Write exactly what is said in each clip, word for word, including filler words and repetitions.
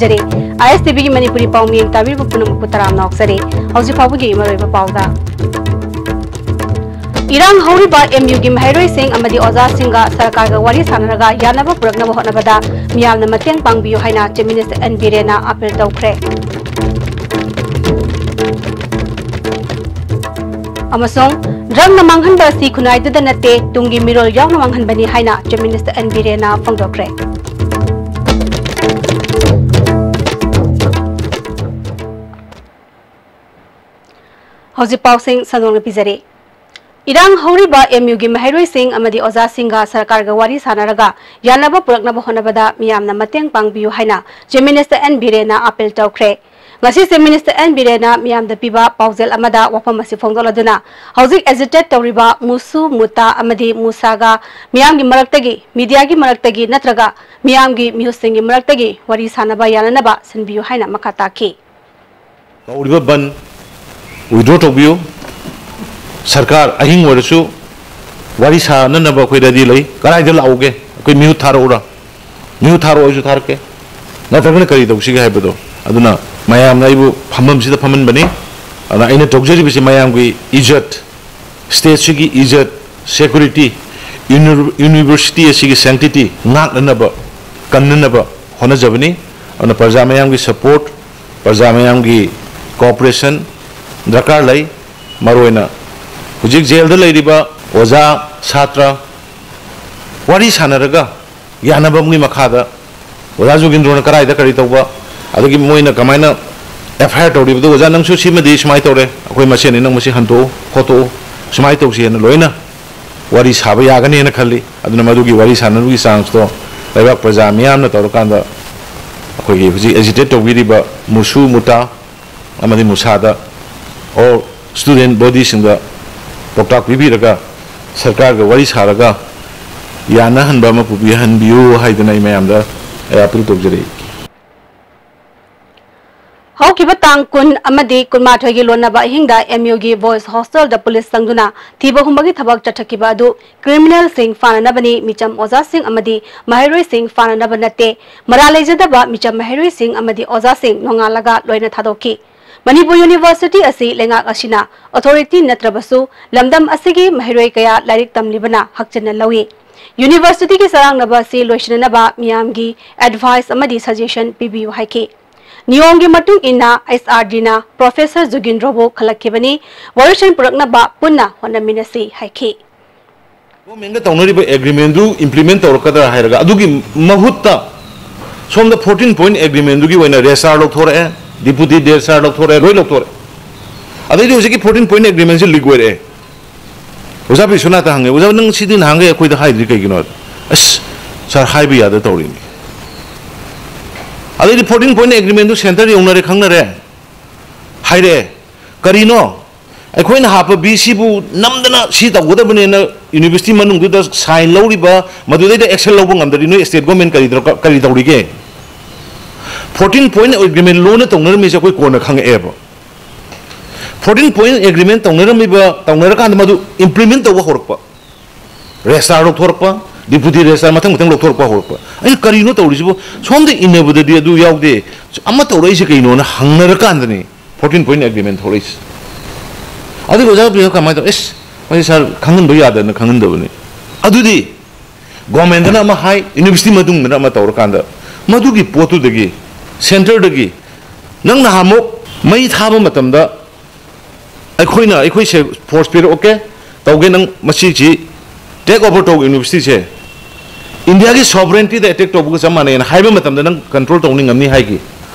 ꯖꯔꯤ꯫ ꯑꯥꯏ ꯑꯦꯁ T ꯚꯤꯒꯤ ꯃꯅꯤꯄꯨꯔꯤ ꯄꯥꯎꯃꯤ ꯌꯦꯡ ꯇꯥꯕꯤꯔꯤꯕ ꯄꯨꯝꯅꯃꯛꯄꯨ ꯇꯔꯥꯝꯅ ꯑꯣꯛꯆꯔꯤ꯫ ꯍꯧꯖꯤꯛ ꯐꯥꯎꯕꯒꯤ ꯃꯔꯨꯑꯣꯏꯕ ꯄꯥꯎꯗ꯫ ꯏꯔꯥꯡ ꯍꯧꯔꯤꯕ ꯑꯦꯝ ꯌꯨꯒꯤ ꯃꯍꯩꯔꯣꯏꯁꯤꯡ ꯑꯃꯗꯤ ꯑꯣꯖꯥꯁꯤꯡꯒ ꯁꯔꯀꯥꯔꯒ ꯋꯥꯔꯤ ꯁꯥꯟꯅꯔꯒ ꯌꯥꯅꯕ ꯄꯨꯔꯛꯅꯕ ꯍꯣꯠꯅꯕꯗ ꯃꯤꯌꯥꯝꯅ ꯃꯇꯦꯡ ꯄꯥꯡꯕꯤꯌꯨ ꯍꯥꯏꯅ Chief Minister ꯑꯦꯟ ꯕꯤꯔꯦꯟꯅ ꯑꯥꯄꯤꯜ ꯇꯧꯈ꯭ꯔꯦ꯫ ꯑꯃꯁꯨꯡ ꯗ꯭ꯔꯒꯅ ꯃꯥꯡꯍꯟꯕ ꯑꯁꯤ ꯈꯨꯟꯅꯥꯏꯗꯨꯗ ꯅꯠꯇꯦ, ꯇꯨꯡꯒꯤ ꯃꯤꯔꯣꯜ ꯌꯥꯎꯅ ꯃꯥꯡꯍꯟꯕꯅꯤ ꯍꯥꯏꯅ Chief Minister ꯑꯦꯟ ꯕꯤꯔꯦꯟꯅ ꯐꯣꯡꯗꯣꯛꯈ꯭ꯔꯦ꯫ ꯍꯧꯖꯤꯛ ꯄꯥꯎꯁꯤꯡ ꯁꯟꯗꯣꯛꯅ ꯄꯤꯖꯔꯤ꯫ ꯏꯔꯥꯡ ꯍꯧꯔꯤꯕ ꯑꯦꯝ ꯌꯨꯒꯤ ꯃꯍꯩꯔꯣꯏꯁꯤꯡ ꯑꯃꯗꯤ ꯑꯣꯖꯥꯁꯤꯡꯒ ꯁꯔꯀꯥꯔꯒ ꯋꯥꯔꯤ ꯁꯥꯟꯅꯔꯒ ꯌꯥꯅꯕ ꯄꯨꯔꯛꯅꯕ ꯍꯣꯠꯅꯕꯗ ꯃꯤꯌꯥꯝꯅ ꯃꯇꯦꯡ ꯄꯥꯡꯕꯤꯌꯨ ꯍꯥꯏꯅ Chief Minister ꯑꯦꯟ ꯕꯤꯔꯦꯟꯅ ꯑꯥꯄꯤꯜ ꯇꯧꯈ꯭ꯔꯦ꯫ ꯉꯁꯤ Chief Minister ꯑꯦꯟ ꯕꯤꯔꯦꯟꯅ ꯃꯤꯌꯥꯝꯗ ꯄꯤꯕ ꯄꯥꯎꯖꯦꯜ ꯑꯃꯗ ꯋꯥꯐꯝ ꯑꯁꯤ ꯐꯣꯡꯗꯣꯛꯂꯗꯨꯅ, ꯍꯧꯖꯤꯛ agitate ꯇꯧꯔꯤꯕ ꯃꯨꯁꯨ, ꯃꯨꯇꯥ ꯑꯃꯗꯤ ꯃꯨꯁꯥꯒ ꯃꯤꯌꯥꯝꯒꯤ ꯃꯔꯛꯇꯒꯤ, ꯃꯤꯗꯤꯌꯥꯒꯤ ꯃꯔꯛꯇꯒꯤ ꯅꯠꯇ꯭ꯔꯒ ꯃꯤꯌꯥꯝꯒꯤ ꯃꯤꯍꯨꯠꯁꯤꯡꯒꯤ ꯃꯔꯛꯇꯒꯤ ꯋꯥꯔꯤ ꯁꯥꯟꯅꯕ ꯌꯥꯅꯅꯕ ꯁꯤꯟꯕꯤꯌꯨ ꯍꯥꯏꯅ ꯃꯈꯥ ꯇꯥꯈꯤ꯫ ꯀꯧꯔꯤꯕ ꯕꯟ withdraw ꯇꯧꯕꯤꯌꯨ꯫ ꯁꯔꯀꯥꯔ ꯑꯍꯤꯡ ꯑꯣꯏꯔꯁꯨ ꯋꯥꯔꯤ ꯁꯥꯅꯅꯕ ꯑꯩꯈꯣꯏ ready ꯂꯩ꯫ ꯀꯗꯥꯏꯗ ꯂꯥꯛꯎꯒꯦ? ꯑꯩꯈꯣꯏ ꯃꯤꯍꯨꯠ ꯊꯥꯔꯛꯎꯔꯥ? ꯃꯤꯍꯨꯠ ꯊꯥꯔꯛꯑꯣ ꯍꯥꯏꯁꯨ ꯊꯥꯔꯛꯀꯦ꯫ ꯅꯠꯇ꯭ꯔꯒꯅ ꯀꯔꯤ ꯇꯧꯁꯤꯒꯦ ꯍꯥꯏꯕꯗꯣ꯫ ꯑꯗꯨꯅ ꯃꯌꯥꯝꯅ ꯑꯩꯕꯨ ꯐꯝꯐꯝꯁꯤꯗ ꯐꯝꯍꯟꯕꯅꯤ꯫ ꯑꯗꯨꯅ ꯑꯩꯅ ꯇꯧꯖꯔꯤꯕꯁꯤ ꯃꯌꯥꯝꯒꯤ ꯏꯖꯠ, stateꯁꯤꯒꯤ ꯏꯖꯠ, security, uni-, university ꯑꯁꯤꯒꯤ sanctity ꯉꯥꯛꯅꯅꯕ, ꯀꯟꯅꯅꯕ ꯍꯣꯠꯅꯖꯕꯅꯤ꯫ ꯑꯗꯨꯅ ꯄ꯭ꯔꯖꯥ ꯃꯌꯥꯝꯒꯤ support, ꯄ꯭ꯔꯖꯥ ꯃꯌꯥꯝꯒꯤ cooperation ꯗꯔꯀꯥꯔ ꯂꯩ꯫ ꯃꯔꯨꯑꯣꯏꯅ ꯍꯧꯖꯤꯛ ꯖꯦꯜꯗ ꯂꯩꯔꯤꯕ ꯑꯣꯖꯥ, ꯁꯥꯇ꯭ꯔ ꯋꯥꯔꯤ ꯁꯥꯟꯅꯔꯒ ꯌꯥꯅꯕ ꯑꯃꯒꯤ ꯃꯈꯥꯗ ꯑꯣꯖꯥ ꯖꯣꯒꯤꯟꯗ꯭ꯔꯣꯅ ꯀꯗꯥꯏꯗ ꯀꯔꯤ ꯇꯧꯕ, ꯑꯗꯒꯤ ꯃꯣꯏꯅ ꯀꯃꯥꯏꯅ F I R ꯇꯧꯔꯤꯕꯗꯣ, "ꯑꯣꯖꯥ, ꯅꯪꯁꯨ ꯁꯤꯃꯗꯤ ꯁꯨꯃꯥꯏꯅ ꯇꯧꯔꯦ, ꯑꯩꯈꯣꯏ ꯃꯁꯦꯟꯅꯤ, ꯅꯪ ꯃꯁꯤ ꯍꯟꯗꯣꯛꯎ, ꯈꯣꯠꯇꯣꯛꯎ, ꯁꯨꯃꯥꯏꯅ ꯇꯧꯁꯤ" ꯍꯥꯏꯅ ꯂꯣꯏꯅ ꯋꯥꯔꯤ ꯁꯥꯕ ꯌꯥꯒꯅꯦꯅ ꯈꯜꯂꯤ꯫ ꯑꯗꯨꯅ ꯃꯗꯨꯒꯤ ꯋꯥꯔꯤ ꯁꯥꯟꯅꯕꯒꯤ chanceꯇꯣ ꯂꯩꯕꯥꯛ ꯄ꯭ꯔꯖꯥ ꯃꯤꯌꯥꯝꯅ ꯇꯧꯔꯀꯥꯟꯗ ꯑꯩꯈꯣꯏꯒꯤ ꯍꯧꯖꯤꯛ agitate ꯇꯧꯕꯤꯔꯤꯕ ꯃꯨꯁꯨ, ꯃꯨꯇꯥ ꯑꯃꯗꯤ ꯃꯨꯁꯥꯗ, all student bodyꯁꯤꯡꯗ ꯄꯥꯎꯇꯥꯛ ꯄꯤꯕꯤꯔꯒ ꯁꯔꯀꯥꯔꯒ ꯋꯥꯔꯤ ꯁꯥꯔꯒ ꯌꯥꯅꯍꯟꯕ ꯑꯃ ꯄꯨꯕꯤꯍꯟꯕꯤꯌꯨ ꯍꯥꯏꯗꯨꯅ ꯑꯩ ꯃꯌꯥꯝꯗ ꯑꯩ appeal ꯇꯧꯖꯔꯤ꯫ ꯍꯧꯈꯤꯕ ꯇꯥꯡ ꯀꯨꯟ ꯑꯃꯗꯤ ꯀꯨꯟꯃꯥꯊꯣꯏꯒꯤ ꯂꯣꯟꯅꯕ ꯑꯍꯤꯡꯗ ꯑꯦꯝ ꯌꯨꯒꯤ ꯕꯣꯏꯁ ꯍꯣꯁꯇꯦꯜꯗ ꯄꯨꯂꯤꯁ ꯆꯪꯗꯨꯅ ꯊꯤꯕ ꯍꯨꯝꯕꯒꯤ ꯊꯕꯛ ꯆꯠꯊꯈꯤꯕ ꯑꯗꯨ ꯀ꯭ꯔꯤꯃꯤꯅꯦꯜꯁꯤꯡ ꯐꯥꯅꯅꯕꯅꯤ ꯃꯤꯆꯝ ꯑꯣꯖꯥꯁꯤꯡ ꯑꯃꯗꯤ ꯃꯍꯩꯔꯣꯏꯁꯤꯡ ꯐꯥꯅꯅꯕ ꯅꯠꯇꯦ, ꯃꯔꯥꯜ ꯂꯩꯖꯗꯕ ꯃꯤꯆꯝ ꯃꯍꯩꯔꯣꯏꯁꯤꯡ ꯑꯃꯗꯤ ꯑꯣꯖꯥꯁꯤꯡ ꯅꯣꯡꯉꯥꯜꯂꯒ ꯂꯣꯏꯅ ꯊꯥꯗꯣꯛꯈꯤ꯫ ꯃꯅꯤꯄꯨꯔ ꯌꯨꯅꯤꯚꯔꯁꯤꯇꯤ ꯑꯁꯤ ꯂꯩꯉꯥꯛ ꯑꯁꯤꯅ ꯑꯣꯊꯣꯔꯤꯇꯤ ꯅꯠꯇ꯭ꯔꯕꯁꯨ ꯂꯝꯗꯝ ꯑꯁꯤꯒꯤ ꯃꯍꯩꯔꯣꯏ ꯀꯌꯥ ꯂꯥꯏꯔꯤꯛ ꯇꯝꯂꯤꯕꯅ ꯍꯛꯆꯤꯟꯅ ꯂꯧꯏ꯫ ꯌꯨꯅꯤꯚꯔꯁꯤꯇꯤꯒꯤ ꯆꯔꯥꯡꯅꯕ ꯑꯁꯤ ꯂꯣꯏꯁꯤꯟꯅꯅꯕ ꯃꯤꯌꯥꯝꯒꯤ ꯑꯦꯗꯚꯥꯏꯁ ꯑꯃꯗꯤ ꯁꯖꯦꯁꯟ ꯄꯤꯕꯤꯌꯨ ꯍꯥꯏꯈꯤ꯫ ꯅꯤꯌꯣꯝꯒꯤ ꯃꯇꯨꯡ ꯏꯟꯅ ꯑꯦꯁ ꯑꯥꯔ ꯗꯤꯅ ꯄ꯭ꯔꯣꯐꯦꯁꯔ ꯖꯨꯒꯤꯟꯗ꯭ꯔꯣꯕꯨ ꯈꯜꯂꯛꯈꯤꯕꯅꯤ꯫ ꯋꯥꯔꯣꯏꯁꯤꯟ ꯄꯨꯔꯛꯅꯕ ꯄꯨꯟꯅ ꯍꯣꯠꯅꯃꯤꯟꯅꯁꯤ ꯍꯥꯏꯈꯤ꯫ ꯒꯣꯔꯃꯦꯟꯒ ꯇꯧꯅꯔꯤꯕ ꯑꯦꯒ꯭ꯔꯤꯃꯦꯟꯗꯨ ꯏꯝꯄ꯭ꯂꯤꯃꯦꯟ ꯇꯧꯔꯛꯀꯗ꯭ꯔꯥ ꯍꯥꯏꯔꯒ, ꯑꯗꯨꯒꯤ ꯃꯍꯨꯠꯇ ꯁꯣꯝꯗ ꯐꯣꯔꯇꯤꯟ ꯄꯣꯏꯟ ꯑꯦꯒ꯭ꯔꯤꯃꯦꯟꯗꯨꯒꯤ ꯑꯣꯏꯅ ꯔꯦꯁꯥꯔ ꯂꯧꯊꯣꯔꯛꯑꯦ, ꯗꯤꯄꯨꯇꯤ ꯔꯦꯁꯥꯔ ꯂꯧꯊꯣꯔꯛꯑꯦ, ꯂꯣꯏ ꯂꯧꯊꯣꯔꯛꯑꯦ꯫ ꯑꯗꯩꯗꯤ ꯍꯧꯖꯤꯛꯀꯤ ꯐꯣꯔꯇꯤꯟ ꯄꯣꯏꯟ ꯑꯦꯒ꯭ꯔꯤꯃꯦꯟꯁꯤ ꯂꯤꯛ ꯑꯣꯏꯔꯛꯑꯦ꯫ ꯑꯣꯖꯥ ꯕꯤꯁ꯭ꯋꯅꯥꯊꯇ ꯍꯪꯉꯦ, "ꯑꯣꯖꯥ, ꯅꯪ ꯁꯤꯗꯤ ꯅꯍꯥꯟꯈꯩ ꯑꯩꯈꯣꯏꯗ ꯍꯥꯏꯗ꯭ꯔꯤ ꯀꯩꯒꯤꯅꯣ?" "ꯑꯁ, ꯁꯥꯔ, ꯍꯥꯏꯕ ꯌꯥꯗ ꯇꯧꯔꯤꯅꯤ꯫" ꯑꯗꯩꯗꯤ ꯐꯣꯔꯇꯤꯟ ꯄꯣꯏꯟ ꯑꯦꯒ꯭ꯔꯤꯃꯦꯟꯗꯨ ꯁꯦꯟꯇꯔ ꯌꯧꯅꯔꯦ, ꯈꯪꯅꯔꯦ, ꯍꯥꯏꯔꯛꯑꯦ꯫ ꯀꯔꯤꯅꯣ? ꯑꯩꯈꯣꯏꯅ ꯍꯥꯞꯄ ꯕꯤ ꯁꯤꯕꯨ ꯅꯝꯗꯅ ꯁꯤ ꯇꯧꯒꯗꯕꯅꯦꯅ ꯌꯨꯅꯤꯚꯔꯁꯤꯇꯤ ꯃꯅꯨꯡꯗꯨꯗ ꯁꯥꯏꯟ ꯂꯧꯔꯤꯕ, ꯃꯗꯨꯗꯩꯗ ꯑꯦꯛꯁꯟ ꯂꯧꯕ ꯉꯝꯗ꯭ꯔꯗꯤ ꯅꯣꯏ ꯁ꯭ꯇꯦꯠ ꯒꯣꯔꯃꯦꯟ ꯀꯔꯤ ꯗꯔꯀꯥꯔ, ꯀꯔꯤ ꯇꯧꯔꯤꯒꯦ? ꯐꯣꯔꯇꯤꯟ ꯄꯣꯏꯟ ꯑꯦꯒ꯭ꯔꯤꯃꯦꯟ ꯂꯣꯟꯅ ꯇꯧꯅꯔꯝꯃꯤꯁꯦ ꯑꯩꯈꯣꯏ ꯀꯣꯟꯅ ꯈꯪꯉꯛꯑꯦꯕ꯫ ꯐꯣꯔꯇꯤꯟ ꯄꯣꯏꯟ ꯑꯦꯒ꯭ꯔꯤꯃꯦꯟ ꯇꯧꯅꯔꯝꯃꯤꯕ, ꯇꯧꯅꯔꯀꯥꯟꯗ ꯃꯗꯨ ꯏꯝꯄ꯭ꯂꯤꯃꯦꯟ ꯇꯧꯕ ꯍꯧꯔꯛꯄ꯫ ꯔꯦꯁꯇꯥꯔ ꯂꯧꯊꯣꯔꯛꯄ, ꯗꯤꯄꯨꯇꯤ ꯔꯦꯁꯇꯥꯔ ꯃꯊꯪ ꯃꯊꯪ ꯂꯧꯊꯣꯔꯛꯄ ꯍꯧꯔꯛꯄ꯫ ꯑꯩꯅ ꯀꯔꯤꯅꯣ ꯇꯧꯔꯤꯁꯤꯕꯨ? ꯁꯣꯝꯗ ꯏꯟꯅꯕꯗꯗꯤ ꯑꯗꯨ ꯌꯥꯎꯗꯦ, ꯑꯃ ꯇꯧꯔꯛꯏꯁꯦ ꯀꯩꯅꯣꯅ ꯍꯪꯅꯔꯀꯥꯟꯗꯅꯤ ꯐꯣꯔꯇꯤꯟ ꯄꯣꯏꯟ ꯑꯦꯒ꯭ꯔꯤꯃꯦꯟ ꯊꯣꯛꯂꯛꯏꯁꯦ꯫ ꯑꯗꯨꯒ ꯑꯣꯖꯥ ꯕꯤꯔꯦꯟ ꯀꯃꯥꯏꯅ ꯇꯧ? "ꯑꯦꯁ, ꯃꯁꯤ ꯁꯥꯔ ꯈꯪꯍꯟꯕ ꯌꯥꯗꯅ ꯈꯪꯍꯟꯗꯕꯅꯤ꯫" ꯑꯗꯨꯗꯤ ꯒꯣꯔꯃꯦꯟꯗꯅ ꯑꯃ ꯍꯥꯏ, ꯌꯨꯅꯤꯚꯔꯁꯤꯇꯤ ꯃꯅꯨꯡꯗꯅ ꯑꯃ ꯇꯧꯔꯀꯥꯟꯗ, ꯃꯗꯨꯒꯤ ꯄꯣꯠꯇꯨꯗꯒꯤ, ꯁꯦꯟꯇꯔꯗꯒꯤ, ꯅꯪ ꯅꯍꯥꯟꯃꯨꯛ ꯃꯩ ꯊꯥꯕ ꯃꯇꯝꯗ ꯑꯩꯈꯣꯏꯅ, "ꯑꯩꯈꯣꯏꯁꯦ ꯐꯣꯔꯁ ꯄꯤꯔꯛꯑꯣꯀꯦ, ꯇꯧꯒꯦ, ꯅꯪ ꯃꯁꯤꯁꯤ ꯇꯦꯛ ꯑꯣꯚꯔ ꯇꯧ, ꯌꯨꯅꯤꯚꯔꯁꯤꯇꯤꯁꯦ ꯏꯟꯗꯤꯌꯥꯒꯤ ꯁꯣꯚꯔꯦꯟꯇꯤꯗ ꯑꯦꯇꯦꯛ ꯇꯧꯕꯒ ꯆꯞ ꯃꯥꯟꯅꯩꯅ" ꯍꯥꯏꯕ ꯃꯇꯝꯗ ꯅꯪ ꯀꯟꯇ꯭ꯔꯣꯜ ꯇꯧꯅꯤ ꯉꯝꯅꯤ ꯍꯥꯏꯈꯤ꯫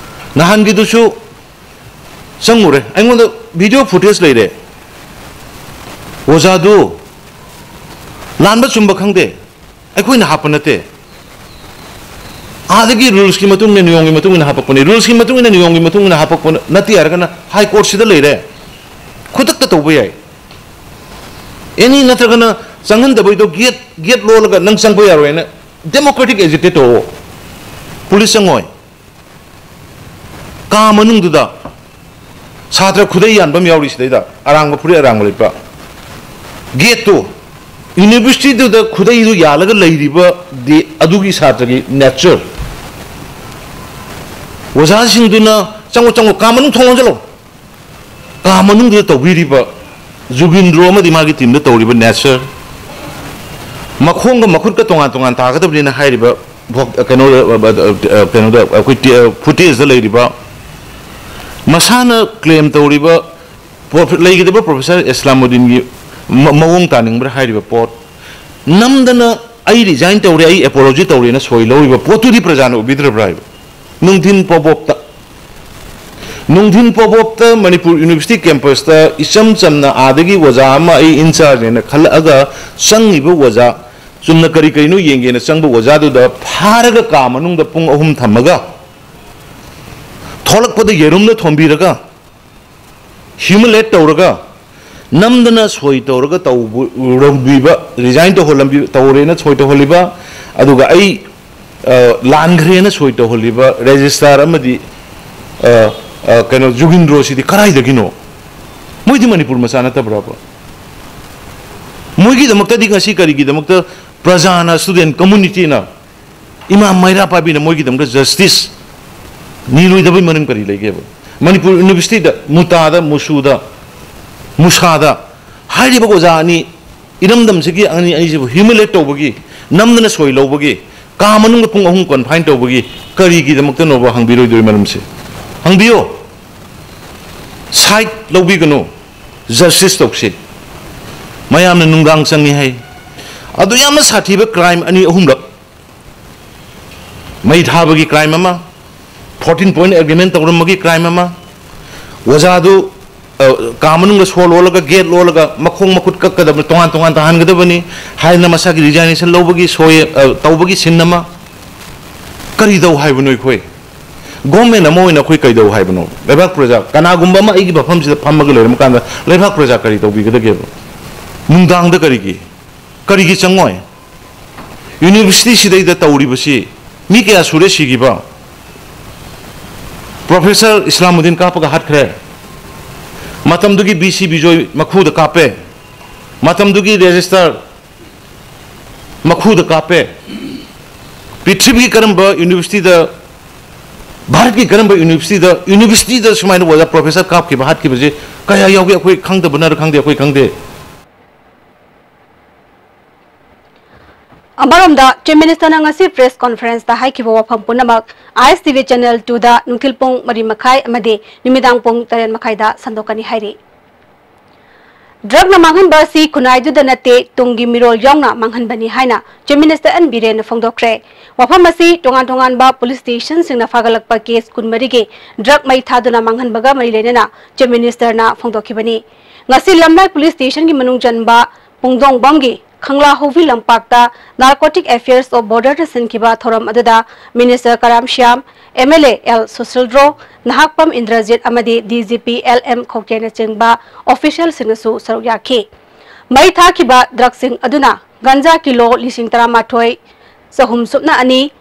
ꯅꯍꯥꯟꯒꯤꯗꯨꯁꯨ ꯆꯪꯉꯨꯔꯦ, ꯑꯩꯉꯣꯟꯗ ꯚꯤꯗꯤꯑꯣ ꯐꯨꯇꯦꯖ ꯂꯩꯔꯦ꯫ ꯑꯣꯖꯥꯗꯨ ꯂꯥꯟꯕ ꯆꯨꯝꯕ ꯈꯪꯗꯦ, ꯑꯩꯈꯣꯏꯅ ꯍꯥꯞꯄ ꯅꯠꯇꯦ꯫ ꯑꯥꯗꯒꯤ ꯔꯨꯜꯁꯀꯤ ꯃꯇꯨꯡ ꯏꯟꯅ, ꯅꯤꯌꯣꯝꯒꯤ ꯃꯇꯨꯡ ꯏꯟꯅ ꯍꯥꯄꯛꯄꯅꯤ꯫ ꯔꯨꯜꯁꯀꯤ ꯃꯇꯨꯡ ꯏꯟꯅ, ꯅꯤꯌꯣꯝꯒꯤ ꯃꯇꯨꯡ ꯏꯟꯅ ꯍꯥꯄꯛꯄ ꯅꯠꯇꯦ ꯍꯥꯏꯔꯒꯅ ꯍꯥꯏ ꯀꯣꯔꯠꯁꯤꯗ ꯂꯩꯔꯦ, ꯈꯨꯗꯛꯇ ꯇꯧꯕ ꯌꯥꯏ꯫ ꯑꯦꯅꯤ ꯅꯠꯇ꯭ꯔꯒꯅ ꯆꯪꯍꯟꯗꯕꯩꯗꯣ ꯒꯦꯠ, ꯒꯦꯠ ꯂꯣꯜꯂꯒ ꯅꯪ ꯆꯪꯕ ꯌꯥꯔꯣꯏꯅ ꯗꯦꯃꯣꯀ꯭ꯔꯦꯇꯤꯛ ꯑꯦꯖꯤꯇꯦꯠ ꯇꯧꯑꯣ, ꯄꯨꯂꯤꯁ ꯆꯪꯉꯣꯏ꯫ ꯀꯥ ꯃꯅꯨꯡꯗꯨꯗ ꯁꯥꯇ꯭ꯔ ꯈꯨꯗꯩ ꯌꯥꯟꯕ ꯑꯃ ꯌꯥꯎꯔꯤ ꯁꯤꯗꯩꯗ, ꯑꯔꯥꯡꯕ ꯐꯨꯔꯤꯠ ꯑꯔꯥꯡꯕ ꯂꯤꯠꯄ꯫ ꯒꯦꯠꯇꯨ, ꯌꯨꯅꯤꯚꯔꯁꯤꯇꯤꯗꯨꯗ ꯈꯨꯗꯩꯗꯨ ꯌꯥꯜꯂꯒ ꯂꯩꯔꯤꯕꯗꯤ ꯑꯗꯨꯒꯤ ꯁꯥꯇ꯭ꯔꯒꯤ ꯅꯦꯆꯔ꯫ ꯑꯣꯖꯥꯁꯤꯡꯗꯨꯅ "ꯆꯪꯉꯣ, ꯆꯪꯉꯣ, ꯀꯥ ꯃꯅꯨꯡ ꯊꯣꯡ ꯂꯣꯟꯁꯤꯜꯂꯣ", ꯀꯥ ꯃꯅꯨꯡꯗꯨꯗ ꯇꯧꯕꯤꯔꯤꯕ ꯖꯨꯒꯤꯟꯗ꯭ꯔꯣ ꯑꯃꯗꯤ ꯃꯥꯒꯤ ꯇꯤꯝꯗ ꯇꯧꯔꯤꯕ ꯅꯦꯆꯔ, ꯃꯈꯣꯡꯒ ꯃꯈꯨꯠꯀ ꯇꯣꯉꯥꯟ ꯇꯣꯉꯥꯟ ꯇꯥꯒꯗꯕꯅꯤꯅ ꯍꯥꯏꯔꯤꯕ ꯚꯣꯛ-, ꯀꯩꯅꯣꯗ, ꯀꯩꯅꯣꯗ ꯑꯩꯈꯣꯏ ꯇꯤ-, ꯐꯨꯇꯦꯖꯇ ꯂꯩꯔꯤꯕ, ꯃꯁꯥꯅ ꯀ꯭ꯂꯦꯝ ꯇꯧꯔꯤꯕ ꯄ꯭ꯔꯣꯐꯦ-, ꯂꯩꯒꯗꯕ ꯄ꯭ꯔꯣꯐꯦꯁꯔ ꯏꯁꯂꯥꯃꯨꯗꯤꯟꯒꯤ ꯃ-, ꯃꯑꯣꯡ ꯇꯥꯅꯤꯡꯕ꯭ꯔꯥ ꯍꯥꯏꯔꯤꯕ ꯄꯣꯠ, ꯅꯝꯗꯅ "ꯑꯩ ꯔꯤꯖꯥꯏꯟ ꯇꯧꯔꯦ, ꯑꯩ ꯑꯦꯄꯣꯂꯣꯖꯤ ꯇꯧꯔꯦꯅ" ꯁꯣꯏ ꯂꯧꯔꯤꯕ ꯄꯣꯠꯇꯨꯗꯤ ꯄ꯭ꯔꯖꯥꯅ ꯎꯕꯤꯗ꯭ꯔꯕ꯭ꯔꯥ ꯍꯥꯏꯕ? ꯅꯨꯡꯊꯤꯟ ꯄꯣꯕꯣꯞꯇ, ꯅꯨꯡꯊꯤꯟ ꯄꯣꯕꯣꯞꯇ ꯃꯅꯤꯄꯨꯔ ꯌꯨꯅꯤꯚꯔꯁꯤꯇꯤ ꯀꯦꯝꯄꯁꯇ ꯏꯆꯝ ꯆꯝꯅ ꯑꯥꯗꯒꯤ ꯑꯣꯖꯥ ꯑꯃ ꯑꯩ ꯏꯟꯆꯥꯔꯖꯅꯦꯅ ꯈꯜꯂꯛꯑꯒ ꯆꯪꯉꯤꯕ ꯑꯣꯖꯥ, ꯆꯨꯝꯅ ꯀꯔꯤ ꯀꯔꯤꯅꯣ ꯌꯦꯡꯒꯦꯅ ꯆꯪꯕ ꯑꯣꯖꯥꯗꯨꯗ ꯐꯥꯔꯒ ꯀꯥ ꯃꯅꯨꯡꯗ ꯄꯨꯡ ꯑꯍꯨꯝ ꯊꯝꯃꯒ ꯊꯣꯛꯂꯛꯄꯗ ꯌꯦꯔꯨꯝꯅ ꯊꯣꯝꯕꯤꯔꯒ ꯍ꯭ꯌꯨꯃꯤꯂꯦꯠ ꯇꯧꯔꯒ ꯅꯝꯗꯅ ꯁꯣꯏ ꯇꯧꯔꯒ ꯇꯧꯕ-, ꯇꯧꯕꯤꯕ, ꯔꯤꯖꯥꯏꯟ ꯇꯧꯍꯜꯂꯝꯕꯤ-, ꯇꯧꯔꯦꯅ ꯁꯣꯏ ꯇꯧꯍꯜꯂꯤꯕ, ꯑꯗꯨꯒ ꯑꯩ, ꯑ, ꯂꯥꯟꯈ꯭ꯔꯦꯅ ꯁꯣꯏ ꯇꯧꯍꯜꯂꯤꯕ ꯔꯦꯖꯤꯁꯇ꯭ꯔꯥꯔ ꯑꯃꯗꯤ, ꯑ, ꯑ, ꯀꯩꯅꯣ, ꯖꯨꯒꯤꯟꯗ꯭ꯔꯣꯁꯤꯗꯤ ꯀꯗꯥꯏꯗꯒꯤꯅꯣ? ꯃꯣꯏꯗꯤ ꯃꯅꯤꯄꯨꯔ ꯃꯆꯥ ꯅꯠꯇꯕ꯭ꯔꯕ? ꯃꯣꯏꯒꯤꯗꯃꯛꯇꯗꯤ ꯉꯁꯤ ꯀꯔꯤꯒꯤꯗꯃꯛꯇ ꯄ꯭ꯔꯖꯥꯅ, ꯁ꯭ꯇꯨꯗꯦꯟ ꯀꯝꯃꯨꯅꯤꯇꯤꯅ, ꯏꯃꯥ ꯃꯩꯔꯥ ꯄꯥꯏꯕꯤꯅ ꯃꯣꯏꯒꯤꯗꯃꯛꯇ ꯖꯁꯇꯤꯁ ꯅꯤꯔꯣꯏꯗꯕꯩ ꯃꯔꯝ ꯀꯔꯤ ꯂꯩꯒꯦꯕ? ꯃꯅꯤꯄꯨꯔ ꯌꯨꯅꯤꯚꯔꯁꯤꯇꯤꯗ ꯃꯨꯇꯥꯗ, ꯃꯨꯁꯨꯗ, ꯃꯨꯁꯥꯗ ꯍꯥꯏꯔꯤꯕ ꯑꯣꯖꯥ ꯑꯅꯤ, ꯏꯔꯝꯗꯝꯁꯤꯒꯤ ꯑꯅꯤ ꯑꯅꯤꯁꯤꯕꯨ ꯍ꯭ꯌꯨꯃꯤꯂꯦꯠ ꯇꯧꯕꯒꯤ, ꯅꯝꯗꯅ ꯁꯣꯏ ꯂꯧꯕꯒꯤ, ꯀꯥ ꯃꯅꯨꯡꯗ ꯄꯨꯡ ꯑꯍꯨꯝ ꯀꯟꯐꯥꯏꯟ ꯇꯧꯕꯒꯤ ꯀꯔꯤꯒꯤꯗꯃꯛꯇꯅꯣꯕ ꯍꯪꯕꯤꯔꯣꯏꯗꯣꯏ ꯃꯔꯝꯁꯦ? ꯍꯪꯕꯤꯌꯣ꯫ ꯁꯥꯏꯠ ꯂꯧꯕꯤꯒꯅꯨ꯫ ꯖꯁꯇꯤꯁ ꯇꯧꯁꯤ꯫ ꯃꯌꯥꯝꯅ ꯅꯨꯡꯗꯥꯡ ꯆꯪꯉꯤ ꯍꯥꯏ꯫ ꯑꯗꯨ ꯌꯥꯝꯅ ꯁꯥꯊꯤꯕ ꯀ꯭ꯔꯥꯏꯝ ꯑꯅꯤ ꯑꯍꯨꯝꯂꯛ, ꯃꯩ ꯊꯥꯕꯒꯤ ꯀ꯭ꯔꯥꯏꯝ ꯑꯃ, ꯐꯣꯔꯇꯤꯟ ꯄꯣꯏꯟꯠ ꯑꯦꯒ꯭ꯔꯤꯃꯦꯟ ꯇꯧꯔꯝꯕꯒꯤ ꯀ꯭ꯔꯥꯏꯝ ꯑꯃ, ꯑꯣꯖꯥꯗꯨ, ꯑ, ꯀꯥ ꯃꯅꯨꯡꯗ ꯁꯣ ꯂꯣꯜꯂꯒ, ꯒꯦꯠ ꯂꯣꯜꯂꯒ, ꯃꯈꯣꯡ ꯃꯈꯨꯠ ꯀꯛꯀꯗꯕ, ꯇꯣꯉꯥꯟ ꯇꯣꯉꯥꯟ ꯇꯥꯍꯟꯒꯗꯕꯅꯤ ꯍꯥꯏꯗꯅ ꯃꯁꯥꯒꯤ ꯔꯤꯖꯥꯏꯅꯦꯁꯟ ꯂꯧꯕꯒꯤ ꯁꯣꯏ-, ꯑ, ꯇꯧꯕꯒꯤ ꯁꯤꯟ ꯑꯃ꯫ ꯀꯔꯤ ꯇꯧ ꯍꯥꯏꯕꯅꯣ ꯑꯩꯈꯣꯏ? ꯒꯣꯔꯃꯦꯟ ꯑꯃ ꯑꯣꯏꯅ ꯑꯩꯈꯣꯏ ꯀꯩꯗꯧ ꯍꯥꯏꯕꯅꯣ? ꯂꯩꯕꯥꯛ ꯄ꯭ꯔꯖꯥ, ꯀꯅꯥꯒꯨꯝꯕ ꯑꯃ ꯑꯩꯒꯤ ꯃꯐꯝꯁꯤꯗ ꯐꯝꯃꯒ ꯂꯩꯔꯝꯕ ꯀꯥꯟꯗ ꯂꯩꯕꯥꯛ ꯄ꯭ꯔꯖꯥ ꯀꯔꯤ ꯇꯧꯕꯤꯒꯗꯒꯦꯕ? ꯅꯨꯡꯗꯥꯡꯗ ꯀꯔꯤꯒꯤ? ꯀꯔꯤꯒꯤ ꯆꯪꯉꯣꯏ? ꯌꯨꯅꯤꯚꯔꯁꯤꯇꯤ ꯁꯤꯗꯩꯗ ꯇꯧꯔꯤꯕꯁꯤ ꯃꯤ ꯀꯌꯥ ꯁꯨꯔꯦ ꯁꯤꯈꯤꯕ? ꯄ꯭ꯔꯣꯐꯦꯁꯔ ꯏꯁꯂꯥꯃꯨꯗꯤꯟ ꯀꯥꯞꯄꯒ ꯍꯥꯠꯈ꯭ꯔꯦ꯫ ꯃꯇꯝꯗꯨꯒꯤ ꯕꯤ ꯁꯤ ꯕꯤꯖꯣꯏ ꯃꯈꯨꯗ ꯀꯥꯞꯄꯦ꯫ ꯃꯇꯝꯗꯨꯒꯤ ꯔꯦꯖꯤꯁꯇꯔ ꯃꯈꯨꯗ ꯀꯥꯞꯄꯦ꯫ ꯄ꯭ꯔꯤꯊꯤꯕꯤꯒꯤ ꯀꯔꯝꯕ ꯌꯨꯅꯤꯚꯔꯁꯤꯇꯤꯗ, ꯚꯥꯔꯠꯀꯤ ꯀꯔꯝꯕ ꯌꯨꯅꯤꯚꯔꯁꯤꯇꯤꯗ, ꯌꯨꯅꯤꯚꯔꯁꯤꯇꯤꯗ ꯁꯨꯃꯥꯏꯅ ꯑꯣꯖꯥ ꯄ꯭ꯔꯣꯐꯦꯁꯔ ꯀꯥꯞꯈꯤꯕ, ꯍꯥꯠꯈꯤꯕꯁꯦ ꯀꯌꯥ ꯌꯥꯎꯒꯦ? ꯑꯩꯈꯣꯏ ꯈꯪꯗꯕꯅꯔ ꯈꯪꯗꯦ, ꯑꯩꯈꯣꯏ ꯈꯪꯗꯦ꯫ ꯑꯃꯔꯣꯝꯗ, ꯆꯤꯐ ꯃꯤꯅꯤꯁꯇꯔꯅ ꯉꯁꯤ ꯄ꯭ꯔꯦꯁ ꯀꯣꯟꯐꯔꯦꯟꯁꯇ ꯍꯥꯏꯈꯤꯕ ꯋꯥꯐꯝ ꯄꯨꯝꯅꯃꯛ ꯑꯥꯏ ꯑꯦꯁ ꯇꯤ ꯚꯤ ꯆꯦꯅꯦꯜ ꯇꯨꯗ ꯅꯨꯡꯊꯤꯜ ꯄꯨꯡ ꯃꯔꯤ ꯃꯈꯥꯏ ꯑꯃꯗꯤ ꯅꯨꯃꯤꯗꯥꯡ ꯄꯨꯡ ꯇꯔꯦꯠ ꯃꯈꯥꯏꯗ ꯁꯟꯗꯣꯛꯀꯅꯤ ꯍꯥꯏꯔꯤ꯫ ꯗ꯭ꯔꯒꯅ ꯃꯥꯡꯍꯟꯕ ꯑꯁꯤ ꯈꯨꯟꯅꯥꯏꯗꯨꯗ ꯅꯠꯇꯦ, ꯇꯨꯡꯒꯤ ꯃꯤꯔꯣꯜ ꯌꯥꯎꯅ ꯃꯥꯡꯍꯟꯕꯅꯤ ꯍꯥꯏꯅ ꯆꯤꯐ ꯃꯤꯅꯤꯁꯇꯔ ꯑꯦꯟ ꯕꯤꯔꯦꯟꯅ ꯐꯣꯡꯗꯣꯛꯈ꯭ꯔꯦ꯫ ꯋꯥꯐꯝ ꯑꯁꯤ ꯇꯣꯉꯥꯟ ꯇꯣꯉꯥꯟꯕ ꯄꯨꯂꯤꯁ ꯁ꯭ꯇꯦꯁꯟꯁꯤꯡꯅ ꯐꯥꯒꯠꯂꯛꯄ ꯀꯦꯁ ꯀꯨꯟꯃꯔꯤꯒꯤ ꯗ꯭ꯔꯒ ꯃꯩ ꯊꯥꯗꯨꯅ ꯃꯥꯡꯍꯟꯕꯒ ꯃꯔꯤ ꯂꯩꯅꯅ ꯆꯤꯐ ꯃꯤꯅꯤꯁꯇꯔꯅ ꯐꯣꯡꯗꯣꯛꯈꯤꯕꯅꯤ꯫ ꯉꯁꯤ ꯂꯝꯂꯥꯏ ꯄꯨꯂꯤꯁ ꯁ꯭ꯇꯦꯁꯟꯒꯤ ꯃꯅꯨꯡ ꯆꯟꯕ ꯄꯨꯡꯗꯣꯡꯕꯝꯒꯤ ꯈꯪꯂꯥ ꯍꯧꯕꯤ ꯂꯝꯄꯥꯛꯇ Narcotic Affairs of Border ꯗ ꯁꯤꯟꯈꯤꯕ ꯊꯧꯔꯝ ꯑꯗꯨꯗ minister Karam Shyam, M L A L Sushildro, ꯅꯍꯥꯛꯄꯝ ꯏꯟꯗ꯭ꯔꯖꯤꯠ ꯑꯃꯗꯤ D G P L M ꯈꯧꯇꯦꯅꯆꯤꯡꯕ ꯑꯣꯐꯤꯁꯤꯌꯦꯜꯁꯤꯡꯅꯁꯨ ꯁꯔꯨꯛ ꯌꯥꯈꯤ꯫ ꯃꯩ ꯊꯥꯈꯤꯕ ꯗ꯭ꯔꯒꯁꯤꯡ ꯑꯗꯨꯅ ꯒꯟꯖꯥ ꯀꯤꯂꯣ ꯂꯤꯁꯤꯡ ꯇꯔꯥꯃꯥꯊꯣꯏ ꯆꯍꯨꯝ ꯁꯨꯞꯅ ꯑꯅꯤ,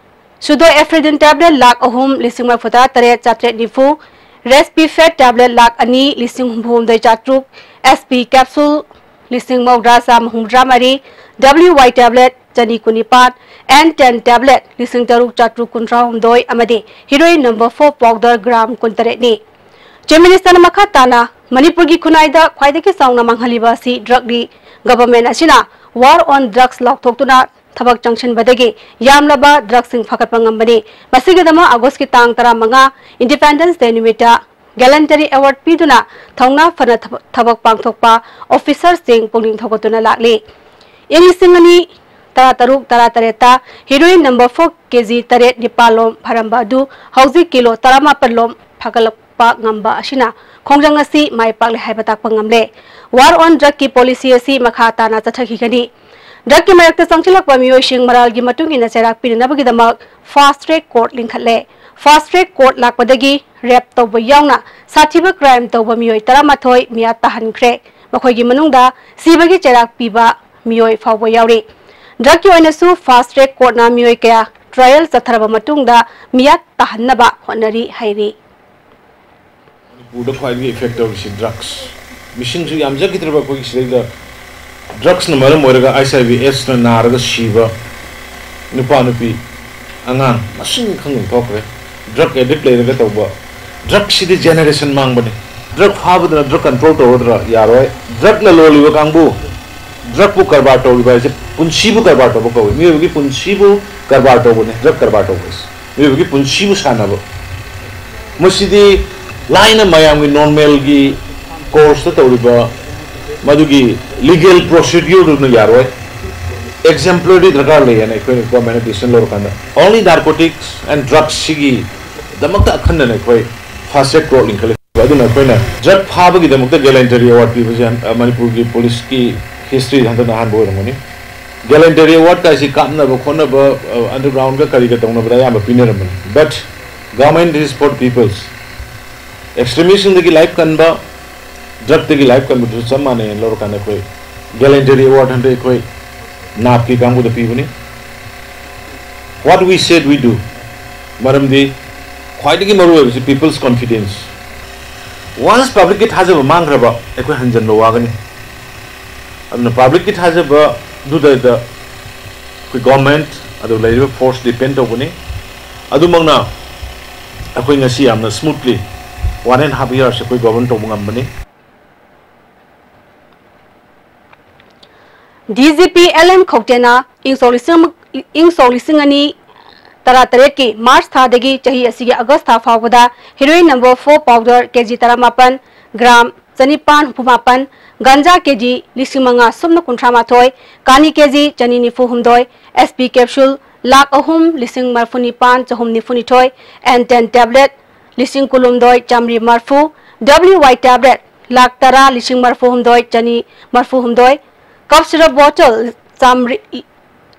ꯁꯨꯗꯣ ꯑꯦꯐ꯭ꯔꯤꯗꯤꯟ ꯇꯦꯕ꯭ꯂꯦꯠ ꯂꯥꯈ ꯑꯍꯨꯝ ꯂꯤꯁꯤꯡ ꯃꯔꯤꯐꯨꯇꯔꯥ ꯇꯔꯦꯠ ꯆꯥꯇ꯭ꯔꯦꯠ ꯅꯤꯐꯨ, ꯔꯦꯁꯄꯤꯐꯦꯠ ꯇꯦꯕ꯭ꯂꯦꯠ ꯂꯥꯈ ꯑꯅꯤ ꯂꯤꯁꯤꯡ ꯍꯨꯝꯐꯨ ꯍꯨꯝꯗꯣꯏ ꯆꯥꯇ꯭ꯔꯨꯛ, ꯑꯦꯁ ꯄꯤ ꯀꯦꯞꯁꯨꯜ ꯂꯤꯁꯤꯡ ꯃꯧꯗ꯭ꯔꯥ ꯆꯥꯝꯃ ꯍꯨꯝꯐꯨꯇꯔꯥ ꯃꯔꯤ, ꯗꯕ꯭ꯂꯤꯎ ꯋꯥꯏ ꯇꯦꯕ꯭ꯂꯦꯠ ꯆꯅꯤ ꯀꯨꯟꯅꯤꯄꯥꯟ, ꯑꯦꯟ ꯇꯦꯟ ꯇꯦꯕ꯭ꯂꯦꯠ ꯂꯤꯁꯤꯡ ꯇꯔꯨꯛ ꯆꯥꯇ꯭ꯔꯨꯛ ꯀꯨꯟꯊ꯭ꯔꯥ ꯍꯨꯝꯗꯣꯏ ꯑꯃꯗꯤ heroin number four powder gram ꯀꯨꯟꯇꯔꯦꯠꯅꯤ꯫ ꯆꯤꯐ ꯃꯤꯅꯤꯁꯇꯔꯅ ꯃꯈꯥ ꯇꯥꯅ ꯃꯅꯤꯄꯨꯔꯒꯤ ꯈꯨꯟꯅꯥꯏꯗ ꯈ꯭ꯋꯥꯏꯗꯒꯤ ꯆꯥꯎꯅ ꯃꯥꯡꯍꯜꯂꯤꯕ ꯑꯁꯤ ꯗ꯭ꯔꯒꯅꯤ꯫ ꯒꯚꯔꯟꯃꯦꯟꯠ ꯑꯁꯤꯅ ꯋꯥꯔ ꯑꯣꯟ ꯗ꯭ꯔꯒꯁ ꯂꯥꯎꯊꯣꯛꯇꯨꯅ ꯊꯕꯛ ꯆꯪꯁꯤꯟꯕꯗꯒꯤ ꯌꯥꯝꯂꯕ ꯗ꯭ꯔꯒꯁꯤꯡ ꯐꯒꯠꯄ ꯉꯝꯕꯅꯤ꯫ ꯃꯁꯤꯒꯤꯗꯃꯛ ꯑꯥꯒꯁꯀꯤ ꯇꯥꯡ ꯇꯔꯥꯃꯉꯥ, ꯏꯟꯗꯤꯄꯦꯟꯗꯦꯟꯁ ꯗꯦ ꯅꯨꯃꯤꯠꯇ ꯒꯦꯂꯦꯟꯇꯔꯤ ꯑꯦꯋꯥꯔꯗ ꯄꯤꯗꯨꯅ ꯊꯧꯅꯥ ꯐꯅ ꯊꯕ-, ꯊꯕꯛ ꯄꯥꯡꯊꯣꯛꯄ ꯑꯣꯐꯤꯁꯔꯁꯤꯡ ꯄꯨꯛꯅꯤꯡ ꯊꯧꯒꯠꯇꯨꯅ ꯂꯥꯛꯂꯤ꯫ ꯏꯪ ꯂꯤꯁꯤꯡ ꯑꯅꯤ ꯇꯔꯥꯇꯔꯨꯛ ꯇꯔꯥꯇꯔꯦꯠꯇ heroin number four K G ꯇꯔꯦꯠ ꯅꯤꯄꯥꯜ ꯂꯣꯝ ꯐꯔꯝꯕ ꯑꯗꯨ ꯍꯧꯖꯤꯛ ꯀꯤꯂꯣ ꯇꯔꯥꯃꯥꯄꯜ ꯂꯣꯝ ꯐꯒꯠꯂꯛꯄ ꯉꯝꯕ ꯑꯁꯤꯅ ꯈꯣꯡꯖꯪ ꯑꯁꯤ ꯃꯥꯏ ꯄꯥꯛꯂꯦ ꯍꯥꯏꯕ ꯇꯥꯛꯄ ꯉꯝꯂꯦ꯫ ꯋꯥꯔ ꯑꯣꯟ ꯗ꯭ꯔꯒꯀꯤ ꯄꯣꯂꯤꯁꯤ ꯑꯁꯤ ꯃꯈꯥ ꯇꯥꯅ ꯆꯠꯊꯈꯤꯒꯅꯤ꯫ ꯗ꯭ꯔꯒꯀꯤ ꯃꯥꯌꯣꯛꯇ ꯆꯪꯁꯤꯜꯂꯛꯄ ꯃꯤꯑꯣꯏꯁꯤꯡ ꯃꯔꯥꯜꯒꯤ ꯃꯇꯨꯡ ꯏꯟꯅ ꯆꯩꯔꯥꯛ ꯄꯤꯅꯅꯕꯒꯤꯗꯃꯛ ꯐꯥꯁꯠ ꯇ꯭ꯔꯦꯛ ꯀꯣꯔꯠ ꯂꯤꯡꯈꯠꯂꯦ꯫ ꯐꯥꯁꯠ ꯇ꯭ꯔꯦꯛ ꯀꯣꯔꯠ ꯂꯥꯛꯄꯗꯒꯤ ꯔꯦꯞ ꯇꯧꯕ ꯌꯥꯎꯅ ꯁꯥꯊꯤꯕ ꯀ꯭ꯔꯥꯏꯝ ꯇꯧꯕ ꯃꯤꯑꯣꯏ ꯇꯔꯥꯃꯥꯊꯣꯏ ꯃꯤꯌꯥꯠ ꯇꯥꯍꯟꯈ꯭ꯔꯦ꯫ ꯃꯈꯣꯏꯒꯤ ꯃꯅꯨꯡꯗ ꯁꯤꯕꯒꯤ ꯆꯩꯔꯥꯛ ꯄꯤꯕ ꯃꯤꯑꯣꯏ ꯐꯥꯎꯕ ꯌꯥꯎꯔꯤ꯫ ꯗ꯭ꯔꯒꯀꯤ ꯑꯣꯏꯅꯁꯨ ꯐꯥꯁꯠ ꯇ꯭ꯔꯦꯛ ꯀꯣꯔꯠꯅ ꯃꯤꯑꯣꯏ ꯀꯌꯥ ꯇ꯭ꯔꯥꯌꯦꯜ ꯆꯠꯊꯔꯕ ꯃꯇꯨꯡꯗ ꯃꯤꯌꯥꯠ ꯇꯥꯍꯟꯅꯕ ꯍꯣꯠꯅꯔꯤ ꯍꯥꯏꯔꯤ꯫ ꯃꯅꯤꯄꯨꯔꯗ ꯈ꯭ꯋꯥꯏꯗꯒꯤ effect ꯇꯧꯔꯤꯁꯤ ꯗ꯭ꯔꯛꯁ꯫ ꯃꯤꯁꯤꯡꯁꯨ ꯌꯥꯝꯖꯈꯤꯗ꯭ꯔꯕ ꯑꯩꯈꯣꯏꯒꯤ ꯁꯤꯗꯩꯗ ꯗ꯭ꯔꯛꯁꯅ ꯃꯔꯝ ꯑꯣꯏꯔꯒ ꯑꯩꯆ ꯑꯥꯏ ꯚꯤ ꯑꯦꯗꯁꯅ ꯅꯥꯔꯒ ꯁꯤꯕ ꯅꯨꯄꯥ ꯅꯨꯄꯤ ꯑꯉꯥꯡ ꯃꯁꯤꯡ ꯈꯪꯗꯅ ꯊꯣꯛꯈ꯭ꯔꯦ꯫ ꯗ꯭ꯔꯛ ꯑꯦꯗꯤꯛ ꯂꯩꯔꯒ ꯇꯧꯕ꯫ ꯗ꯭ꯔꯛꯁꯤꯗꯤ ꯖꯦꯅꯦꯔꯦꯁꯟ ꯃꯥꯡꯕꯅꯤ꯫ ꯗ꯭ꯔꯛ ꯐꯥꯕꯗꯨꯅ ꯗ꯭ꯔꯛ ꯀꯟꯇ꯭ꯔꯣꯜ ꯇꯧꯔꯗ꯭ꯔꯥ? ꯌꯥꯔꯣꯏ꯫ ꯗ꯭ꯔꯛꯅ ꯂꯣꯜꯂꯤꯕ ꯀꯥꯡꯕꯨ, ꯗ꯭ꯔꯛꯄꯨ ꯀꯔꯕꯥꯔ ꯇꯧꯔꯤꯕ ꯍꯥꯏꯁꯦ ꯄꯨꯟꯁꯤꯕꯨ ꯀꯔꯕꯥꯔ ꯇꯧꯕ ꯀꯧꯏ꯫ ꯃꯤꯑꯣꯏꯕꯒꯤ ꯄꯨꯟꯁꯤꯕꯨ ꯀꯔꯕꯥꯔ ꯇꯧꯕꯅꯤ ꯗ꯭ꯔꯛ ꯀꯔꯕꯥꯔ ꯇꯧꯕ ꯍꯥꯏꯁꯦ꯫ ꯃꯤꯑꯣꯏꯕꯒꯤ ꯄꯨꯟꯁꯤꯕꯨ ꯁꯥꯟꯅꯕ꯫ ꯃꯁꯤꯗꯤ ꯂꯥꯏꯅ ꯃꯌꯥꯝꯒꯤ ꯅꯣꯔꯃꯦꯜꯒꯤ ꯀꯣꯔꯁꯇ ꯇꯧꯔꯤꯕ ꯃꯗꯨꯒꯤ ꯂꯤꯒꯦꯜ ꯄ꯭ꯔꯣꯁꯤꯗ꯭ꯌꯨꯔꯗꯨꯅ ꯌꯥꯔꯣꯏ꯫ ꯑꯦꯛꯖꯦꯝꯄ꯭ꯂꯔꯗꯤ ꯗꯔꯀꯥꯔ ꯂꯩ ꯍꯥꯏꯅ ꯑꯩꯈꯣꯏꯅ ꯒꯣꯔꯃꯦꯟꯅ ꯗꯤꯁꯤꯖꯟ ꯂꯧꯔꯀꯥꯟꯗ only narcotics and drugs ꯁꯤꯒꯤꯗꯃꯛꯇ ꯑꯈꯟꯅꯅ ꯑꯩꯈꯣꯏ ꯐꯥꯁ ꯇ꯭ꯔꯦꯛ ꯀꯣꯔꯠ ꯂꯤꯡꯈꯠꯂꯤ꯫ ꯑꯗꯨꯅ ꯑꯩꯈꯣꯏꯅ ꯗ꯭ꯔꯛ ꯐꯥꯕꯒꯤꯗꯃꯛꯇ ꯒꯦꯂꯦꯟꯇꯔꯤ ꯑꯦꯋꯥꯔꯗ ꯄꯤꯕꯁꯦ, ꯑ, ꯃꯅꯤꯄꯨꯔꯒꯤ ꯄꯨꯂꯤꯁꯀꯤ ꯍꯤꯁꯇ꯭ꯔꯤꯗ ꯍꯟꯗꯛꯅ ꯑꯍꯥꯟꯕ ꯑꯣꯏꯔꯝꯒꯅꯤ꯫ ꯒꯦꯂꯦꯟꯇꯔꯤ ꯑꯦꯋꯥꯔꯗ ꯀꯥꯏꯁꯤ ꯀꯥꯞꯅꯕ ꯈꯣꯠꯅꯕ, ꯑ, ꯑꯟꯗꯔꯒ꯭ꯔꯥꯎꯟꯒ ꯀꯔꯤꯒ ꯇꯧꯅꯕꯗ ꯑꯌꯥꯝꯕ ꯄꯤꯅꯔꯝꯕꯅꯤ꯫ But government is for peoples. ꯑꯦꯛꯁꯇ꯭ꯔꯤꯃꯤꯁꯁꯤꯡꯗꯒꯤ ꯂꯥꯏꯐ ꯀꯟꯕ, ꯗ꯭ꯔꯛꯇꯒꯤ ꯂꯥꯏꯐ ꯀꯟꯕꯗꯨꯁꯨ ꯆꯞ ꯃꯥꯟꯅꯩꯅ ꯂꯧꯔꯀꯥꯟꯗ ꯑꯩꯈꯣꯏ ꯒꯦꯂꯦꯟꯇꯔꯤ ꯑꯦꯋꯥꯔꯗ ꯍꯟꯗꯛ ꯑꯩꯈꯣꯏ ꯅꯥꯞꯀꯤ ꯀꯥꯡꯕꯨꯗ ꯄꯤꯕꯅꯤ꯫ What we said we do. ꯃꯔꯝꯗꯤ ꯈ꯭ꯋꯥꯏꯗꯒꯤ ꯃꯔꯨ ꯑꯣꯏꯕꯁꯤ people's confidence. Once ꯄꯕ꯭ꯂꯤꯛꯀꯤ ꯊꯥꯖꯕ ꯃꯥꯡꯈ꯭ꯔꯕ ꯑꯩꯈꯣꯏ ꯍꯟꯖꯟꯕ ꯋꯥꯒꯅꯤ꯫ ꯑꯗꯨꯅ ꯄꯕ꯭ꯂꯤꯛꯀꯤ ꯊꯥꯖꯕꯗꯨꯗ ꯑꯩꯈꯣꯏ ꯒꯣꯔꯃꯦꯟꯠ ꯑꯗꯨ ꯂꯩꯔꯤꯕ ꯐꯣꯔꯁ ꯗꯤꯄꯦꯟ ꯇꯧꯒꯅꯤ꯫ ꯑꯗꯨꯃꯛꯅ ꯑꯩꯈꯣꯏ ꯉꯁꯤ ꯌꯥꯝꯅ ꯁ꯭ꯃꯨꯠꯂꯤ ꯋꯥꯟ ꯑꯦꯟ ꯍꯥꯐ ꯌꯔꯁ ꯑꯩꯈꯣꯏ ꯒꯣꯕꯔꯟ ꯇꯧꯕ ꯉꯝꯕꯅꯤ꯫ ꯗꯤ ꯖꯤ ꯄꯤ ꯑꯦꯜ ꯑꯦꯝ ꯈꯧꯇꯦꯅ ꯏꯪ ꯁꯣꯛ ꯂꯤꯁꯤꯡ ꯑꯃ, ꯏꯪ ꯁꯣꯛ ꯂꯤꯁꯤꯡ ꯑꯅꯤ ꯇꯔꯥꯇꯔꯦꯠꯀꯤ ꯃꯥꯔꯆ ꯊꯥꯗꯒꯤ ꯆꯍꯤ ꯑꯁꯤꯒꯤ ꯑꯥꯒꯁ ꯊꯥ ꯐꯥꯎꯕꯗ heroin number four powder ꯀꯦ ꯖꯤ ꯇꯔꯥꯃꯥꯄꯟ, ꯒ꯭ꯔꯥꯝ ꯆꯅꯤꯄꯥꯟ ꯍꯨꯝꯐꯨ ꯃꯥꯄꯟ, ꯒꯟꯖꯥ ꯀꯦ ꯖꯤ ꯂꯤꯁꯤꯡ ꯃꯉꯥ ꯁꯨꯞꯅ ꯀꯨꯟꯊ꯭ꯔꯥ ꯃꯥꯊꯣꯏ, ꯀꯥꯅꯤ ꯀꯦ ꯖꯤ ꯆꯅꯤ ꯅꯤꯐꯨ ꯍꯨꯝꯗꯣꯏ, ꯑꯦꯁ ꯄꯤ ꯀꯦꯞꯁꯨꯜ ꯂꯥꯈ ꯑꯍꯨꯝ ꯂꯤꯁꯤꯡ ꯃꯔꯐꯨ ꯅꯤꯄꯥꯟ ꯆꯍꯨꯝ ꯅꯤꯐꯨ ꯅꯤꯊꯣꯏ, ꯑꯦꯟ ꯇꯦꯟ ꯇꯦꯕ꯭ꯂꯦꯠ ꯂꯤꯁꯤꯡ ꯀꯨꯟꯍꯨꯝꯗꯣꯏ ꯆꯥꯃꯔꯤ ꯃꯔꯐꯨ, ꯗꯕ꯭ꯂꯤꯎ ꯋꯥꯏ ꯇꯦꯕ꯭ꯂꯦꯠ ꯂꯥꯈ ꯇꯔꯥ ꯂꯤꯁꯤꯡ ꯃꯔꯐꯨ ꯍꯨꯝꯗꯣꯏ ꯆꯅꯤ ꯃꯔꯐꯨ ꯍꯨꯝꯗꯣꯏ, ꯀꯐ ꯁꯤꯔꯞ ꯕꯣꯇꯜ ꯆꯥꯃꯔꯤ,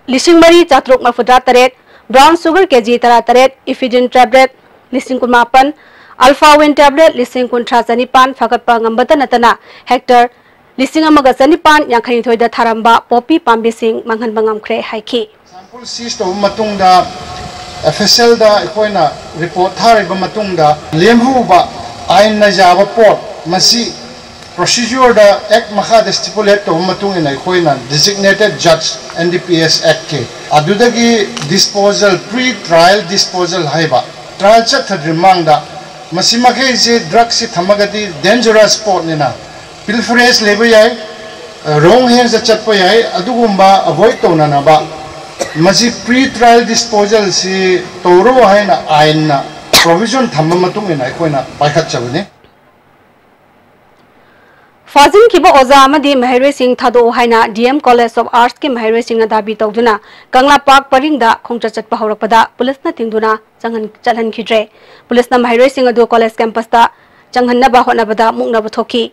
ꯂꯤꯁꯤꯡ ꯃꯔꯤ ꯆꯥꯇ꯭ꯔꯨꯛ ꯃꯔꯐꯨꯇꯔꯥ ꯇꯔꯦꯠ, ꯕ꯭ꯔꯥꯎꯟ ꯁꯨꯒꯔ ꯀꯦ ꯖꯤ ꯇꯔꯥꯇꯔꯦꯠ, ꯏꯐꯤꯗ꯭ꯔꯤꯟ ꯇꯦꯕ꯭ꯂꯦꯠ ꯂꯤꯁꯤꯡ ꯀꯨꯟꯃꯥꯄꯟ, ꯑꯜꯐꯥꯋꯤꯟ ꯇꯦꯕ꯭ꯂꯦꯠ ꯂꯤꯁꯤꯡ ꯀꯨꯟꯊ꯭ꯔꯥ ꯆꯅꯤꯄꯥꯟ ꯐꯒꯠꯄ ꯉꯝꯕꯇ ꯅꯠꯇꯅ ꯍꯦꯛꯇꯔ ꯂꯤꯁꯤꯡ ꯑꯃꯒ ꯆꯅꯤꯄꯥꯟ ꯌꯥꯡꯈꯩꯅꯤꯊꯣꯏꯗ ꯊꯥꯔꯝꯕ ꯄꯣꯄꯤ ꯄꯥꯝꯕꯤꯁꯤꯡ ꯃꯥꯡꯍꯟꯕ ꯉꯝꯈ꯭ꯔꯦ ꯍꯥꯏꯈꯤ꯫ ꯁꯦꯝꯄꯜ ꯁꯤꯖ ꯇꯧꯕ ꯃꯇꯨꯡꯗ, ꯑꯦꯐ ꯑꯦꯁ ꯑꯦꯜꯗ ꯑꯩꯈꯣꯏꯅ ꯔꯤꯄꯣꯔꯠ ꯊꯥꯔꯤꯕ ꯃꯇꯨꯡꯗ, ꯂꯦꯝꯍꯧꯕ ꯑꯥꯏꯟꯅ ꯌꯥꯕ ꯄꯣꯠ, ꯃꯁꯤ ꯄ꯭ꯔꯣꯁꯤꯖꯔꯗ ꯑꯦꯛ ꯃꯈꯥꯗ ꯁ꯭ꯇꯤꯄꯨꯂꯦꯠ ꯇꯧꯕ ꯃꯇꯨꯡ ꯏꯟꯅ ꯑꯩꯈꯣꯏꯅ ꯗꯤꯖꯤꯒꯅꯦꯇꯦꯗ ꯖꯖ, ꯑꯦꯟ ꯗꯤ ꯄꯤ ꯑꯦꯁ ꯑꯦꯛꯀꯤ ꯑꯗꯨꯗꯒꯤ ꯗꯤꯁꯄꯣꯖꯦꯜ, ꯄ꯭ꯔꯤ ꯇ꯭ꯔꯥꯏꯌꯦꯜ ꯗꯤꯁꯄꯣꯖꯦꯜ ꯍꯥꯏꯕ, ꯇ꯭ꯔꯥꯏꯌꯦꯜ ꯆꯠꯊꯗ꯭ꯔꯤ ꯃꯃꯥꯡꯗ ꯃꯁꯤ ꯃꯈꯩꯁꯦ ꯗ꯭ꯔꯒꯁꯤ ꯊꯝꯃꯒꯗꯤ ꯗꯦꯟꯖꯔꯁ ꯄꯣꯠꯅꯤꯅ, ꯄꯤꯜꯐꯔꯦꯖ ꯂꯩꯕ ꯌꯥꯏ, ꯔꯣꯡ ꯍꯦꯟꯁꯇ ꯆꯠꯄ ꯌꯥꯏ꯫ ꯑꯗꯨꯒꯨꯝꯕ ꯑꯦꯚꯣꯏꯗ ꯇꯧꯅꯅꯕ ꯃꯁꯤ ꯄ꯭ꯔꯤ ꯇ꯭ꯔꯥꯏꯌꯦꯜ ꯗꯤꯁꯄꯣꯖꯦꯜꯁꯤ ꯇꯧꯔꯣ ꯍꯥꯏꯅ ꯑꯥꯏꯟꯅ ꯄ꯭ꯔꯣꯚꯤꯖꯟ ꯊꯝꯕ ꯃꯇꯨꯡ ꯏꯟꯅ ꯑꯩꯈꯣꯏꯅ ꯄꯥꯏꯈꯠꯆꯕꯅꯤ꯫ ꯐꯥꯖꯤꯟꯈꯤꯕ ꯑꯣꯖꯥ ꯑꯃꯗꯤ ꯃꯍꯩꯔꯣꯏꯁꯤꯡ ꯊꯥꯗꯣꯛꯎ ꯍꯥꯏꯅ ꯗꯤ ꯑꯦꯝ ꯀꯣꯂꯦꯖ ꯑꯣꯐ ꯑꯥꯔꯠꯁꯀꯤ ꯃꯍꯩꯔꯣꯏꯁꯤꯡꯅ ꯗꯥꯕꯤ ꯇꯧꯗꯨꯅ ꯀꯪꯂꯥ ꯄꯥꯔꯛ ꯄꯔꯤꯡꯗ ꯈꯣꯡꯆꯠ ꯆꯠꯄ ꯍꯧꯔꯛꯄꯗ ꯄꯨꯂꯤꯁꯅ ꯊꯤꯡꯗꯨꯅ ꯆꯪꯍꯟ-, ꯆꯠꯍꯟꯈꯤꯗ꯭ꯔꯦ꯫ ꯄꯨꯂꯤꯁꯅ ꯃꯍꯩꯔꯣꯏꯁꯤꯡ ꯑꯗꯨ ꯀꯣꯂꯦꯖ ꯀꯦꯝꯄꯁꯇ ꯆꯪꯍꯟꯅꯕ ꯍꯣꯠꯅꯕꯗ ꯃꯨꯛꯅꯕ ꯊꯣꯛꯈꯤ꯫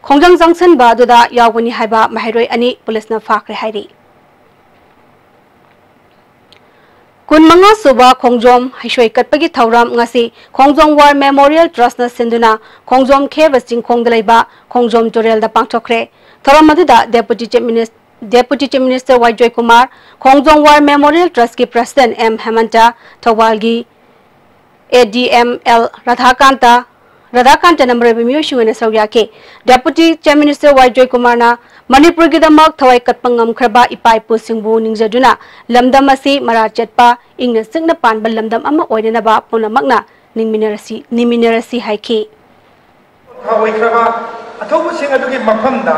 ꯈꯣꯡꯖꯪ ꯆꯪꯁꯤꯟꯕ ꯑꯗꯨꯗ ꯌꯥꯎꯕꯅꯤ ꯍꯥꯏꯕ ꯃꯍꯩꯔꯣꯏ ꯑꯅꯤ ꯄꯨꯂꯤꯁꯅ ꯐꯥꯈ꯭ꯔꯦ ꯍꯥꯏꯔꯤ꯫ ꯀꯨꯟꯃꯉꯥ ꯁꯨꯕ ꯈꯣꯡꯖꯣꯝ ꯍꯩꯁꯣꯏ ꯀꯠꯄꯒꯤ ꯊꯧꯔꯝ ꯉꯁꯤ ꯈꯣꯡꯖꯣꯝ ꯋꯥꯔ ꯃꯦꯃꯣꯔꯤꯌꯦꯜ ꯇ꯭ꯔꯁꯅ ꯁꯤꯟꯗꯨꯅ ꯈꯣꯡꯖꯣꯝ ꯈꯦꯕ ꯆꯤꯡꯈꯣꯡꯗ ꯂꯩꯕ ꯈꯣꯡꯖꯣꯝ ꯇꯨꯔꯦꯜꯗ ꯄꯥꯡꯊꯣꯛꯈ꯭ꯔꯦ꯫ ꯊꯧꯔꯝ ꯑꯗꯨꯗ ꯗꯦꯄꯨꯇꯤ ꯆꯤꯐ ꯃꯤꯅꯤꯁ-, ꯗꯦꯄꯨꯇꯤ ꯆꯤꯐ ꯃꯤꯅꯤꯁꯇꯔ ꯋꯥꯏ ꯖꯣꯏꯀꯨꯃꯥꯔ, ꯈꯣꯡꯖꯣꯝ ꯋꯥꯔ ꯃꯦꯃꯣꯔꯤꯌꯦꯜ ꯇ꯭ꯔꯁꯀꯤ ꯄ꯭ꯔꯁꯤꯗꯦꯟꯠ ꯑꯦꯝ ꯍꯦꯃꯟꯇ, ꯊꯧꯕꯥꯜꯒꯤ ꯑꯦ ꯗꯤ ꯑꯦꯝ ꯑꯦꯜ ꯔꯥꯙꯥꯀꯥꯟꯇ, ꯔꯥꯙꯥꯀꯥꯟꯇꯅ ꯃꯔꯨꯑꯣꯏꯕ ꯃꯤꯑꯣꯏꯁꯤꯡ ꯑꯣꯏꯅ ꯁꯔꯨꯛ ꯌꯥꯈꯤ꯫ ꯗꯦꯄꯨꯇꯤ ꯆꯤꯐ ꯃꯤꯅꯤꯁꯇꯔ ꯋꯥꯏ ꯖꯣꯏꯀꯨꯃꯥꯔꯅ ꯃꯅꯤꯄꯨꯔꯒꯤꯗꯃꯛ ꯊꯋꯥꯏ ꯀꯠꯄ ꯉꯝꯈ꯭ꯔꯕ ꯏꯄꯥ ꯏꯄꯨꯁꯤꯡꯕꯨ ꯅꯤꯡꯖꯗꯨꯅ ꯂꯝꯗꯝ ꯑꯁꯤ ꯃꯔꯥ ꯆꯠꯄ, ꯏꯪꯅ ꯆꯤꯛꯅ ꯄꯥꯟꯕ ꯂꯝꯗꯝ ꯑꯃ ꯑꯣꯏꯅꯅꯕ ꯄꯨꯝꯅꯃꯛꯅ ꯅꯤꯡꯃꯤꯟꯅꯔꯁꯤ, ꯅꯤꯡꯃꯤꯟꯅꯔꯁꯤ ꯍꯥꯏꯈꯤ꯫ ꯑꯣꯏꯈ꯭ꯔꯕ ꯑꯊꯧꯕꯁꯤꯡ ꯑꯗꯨꯒꯤ ꯃꯐꯝꯗ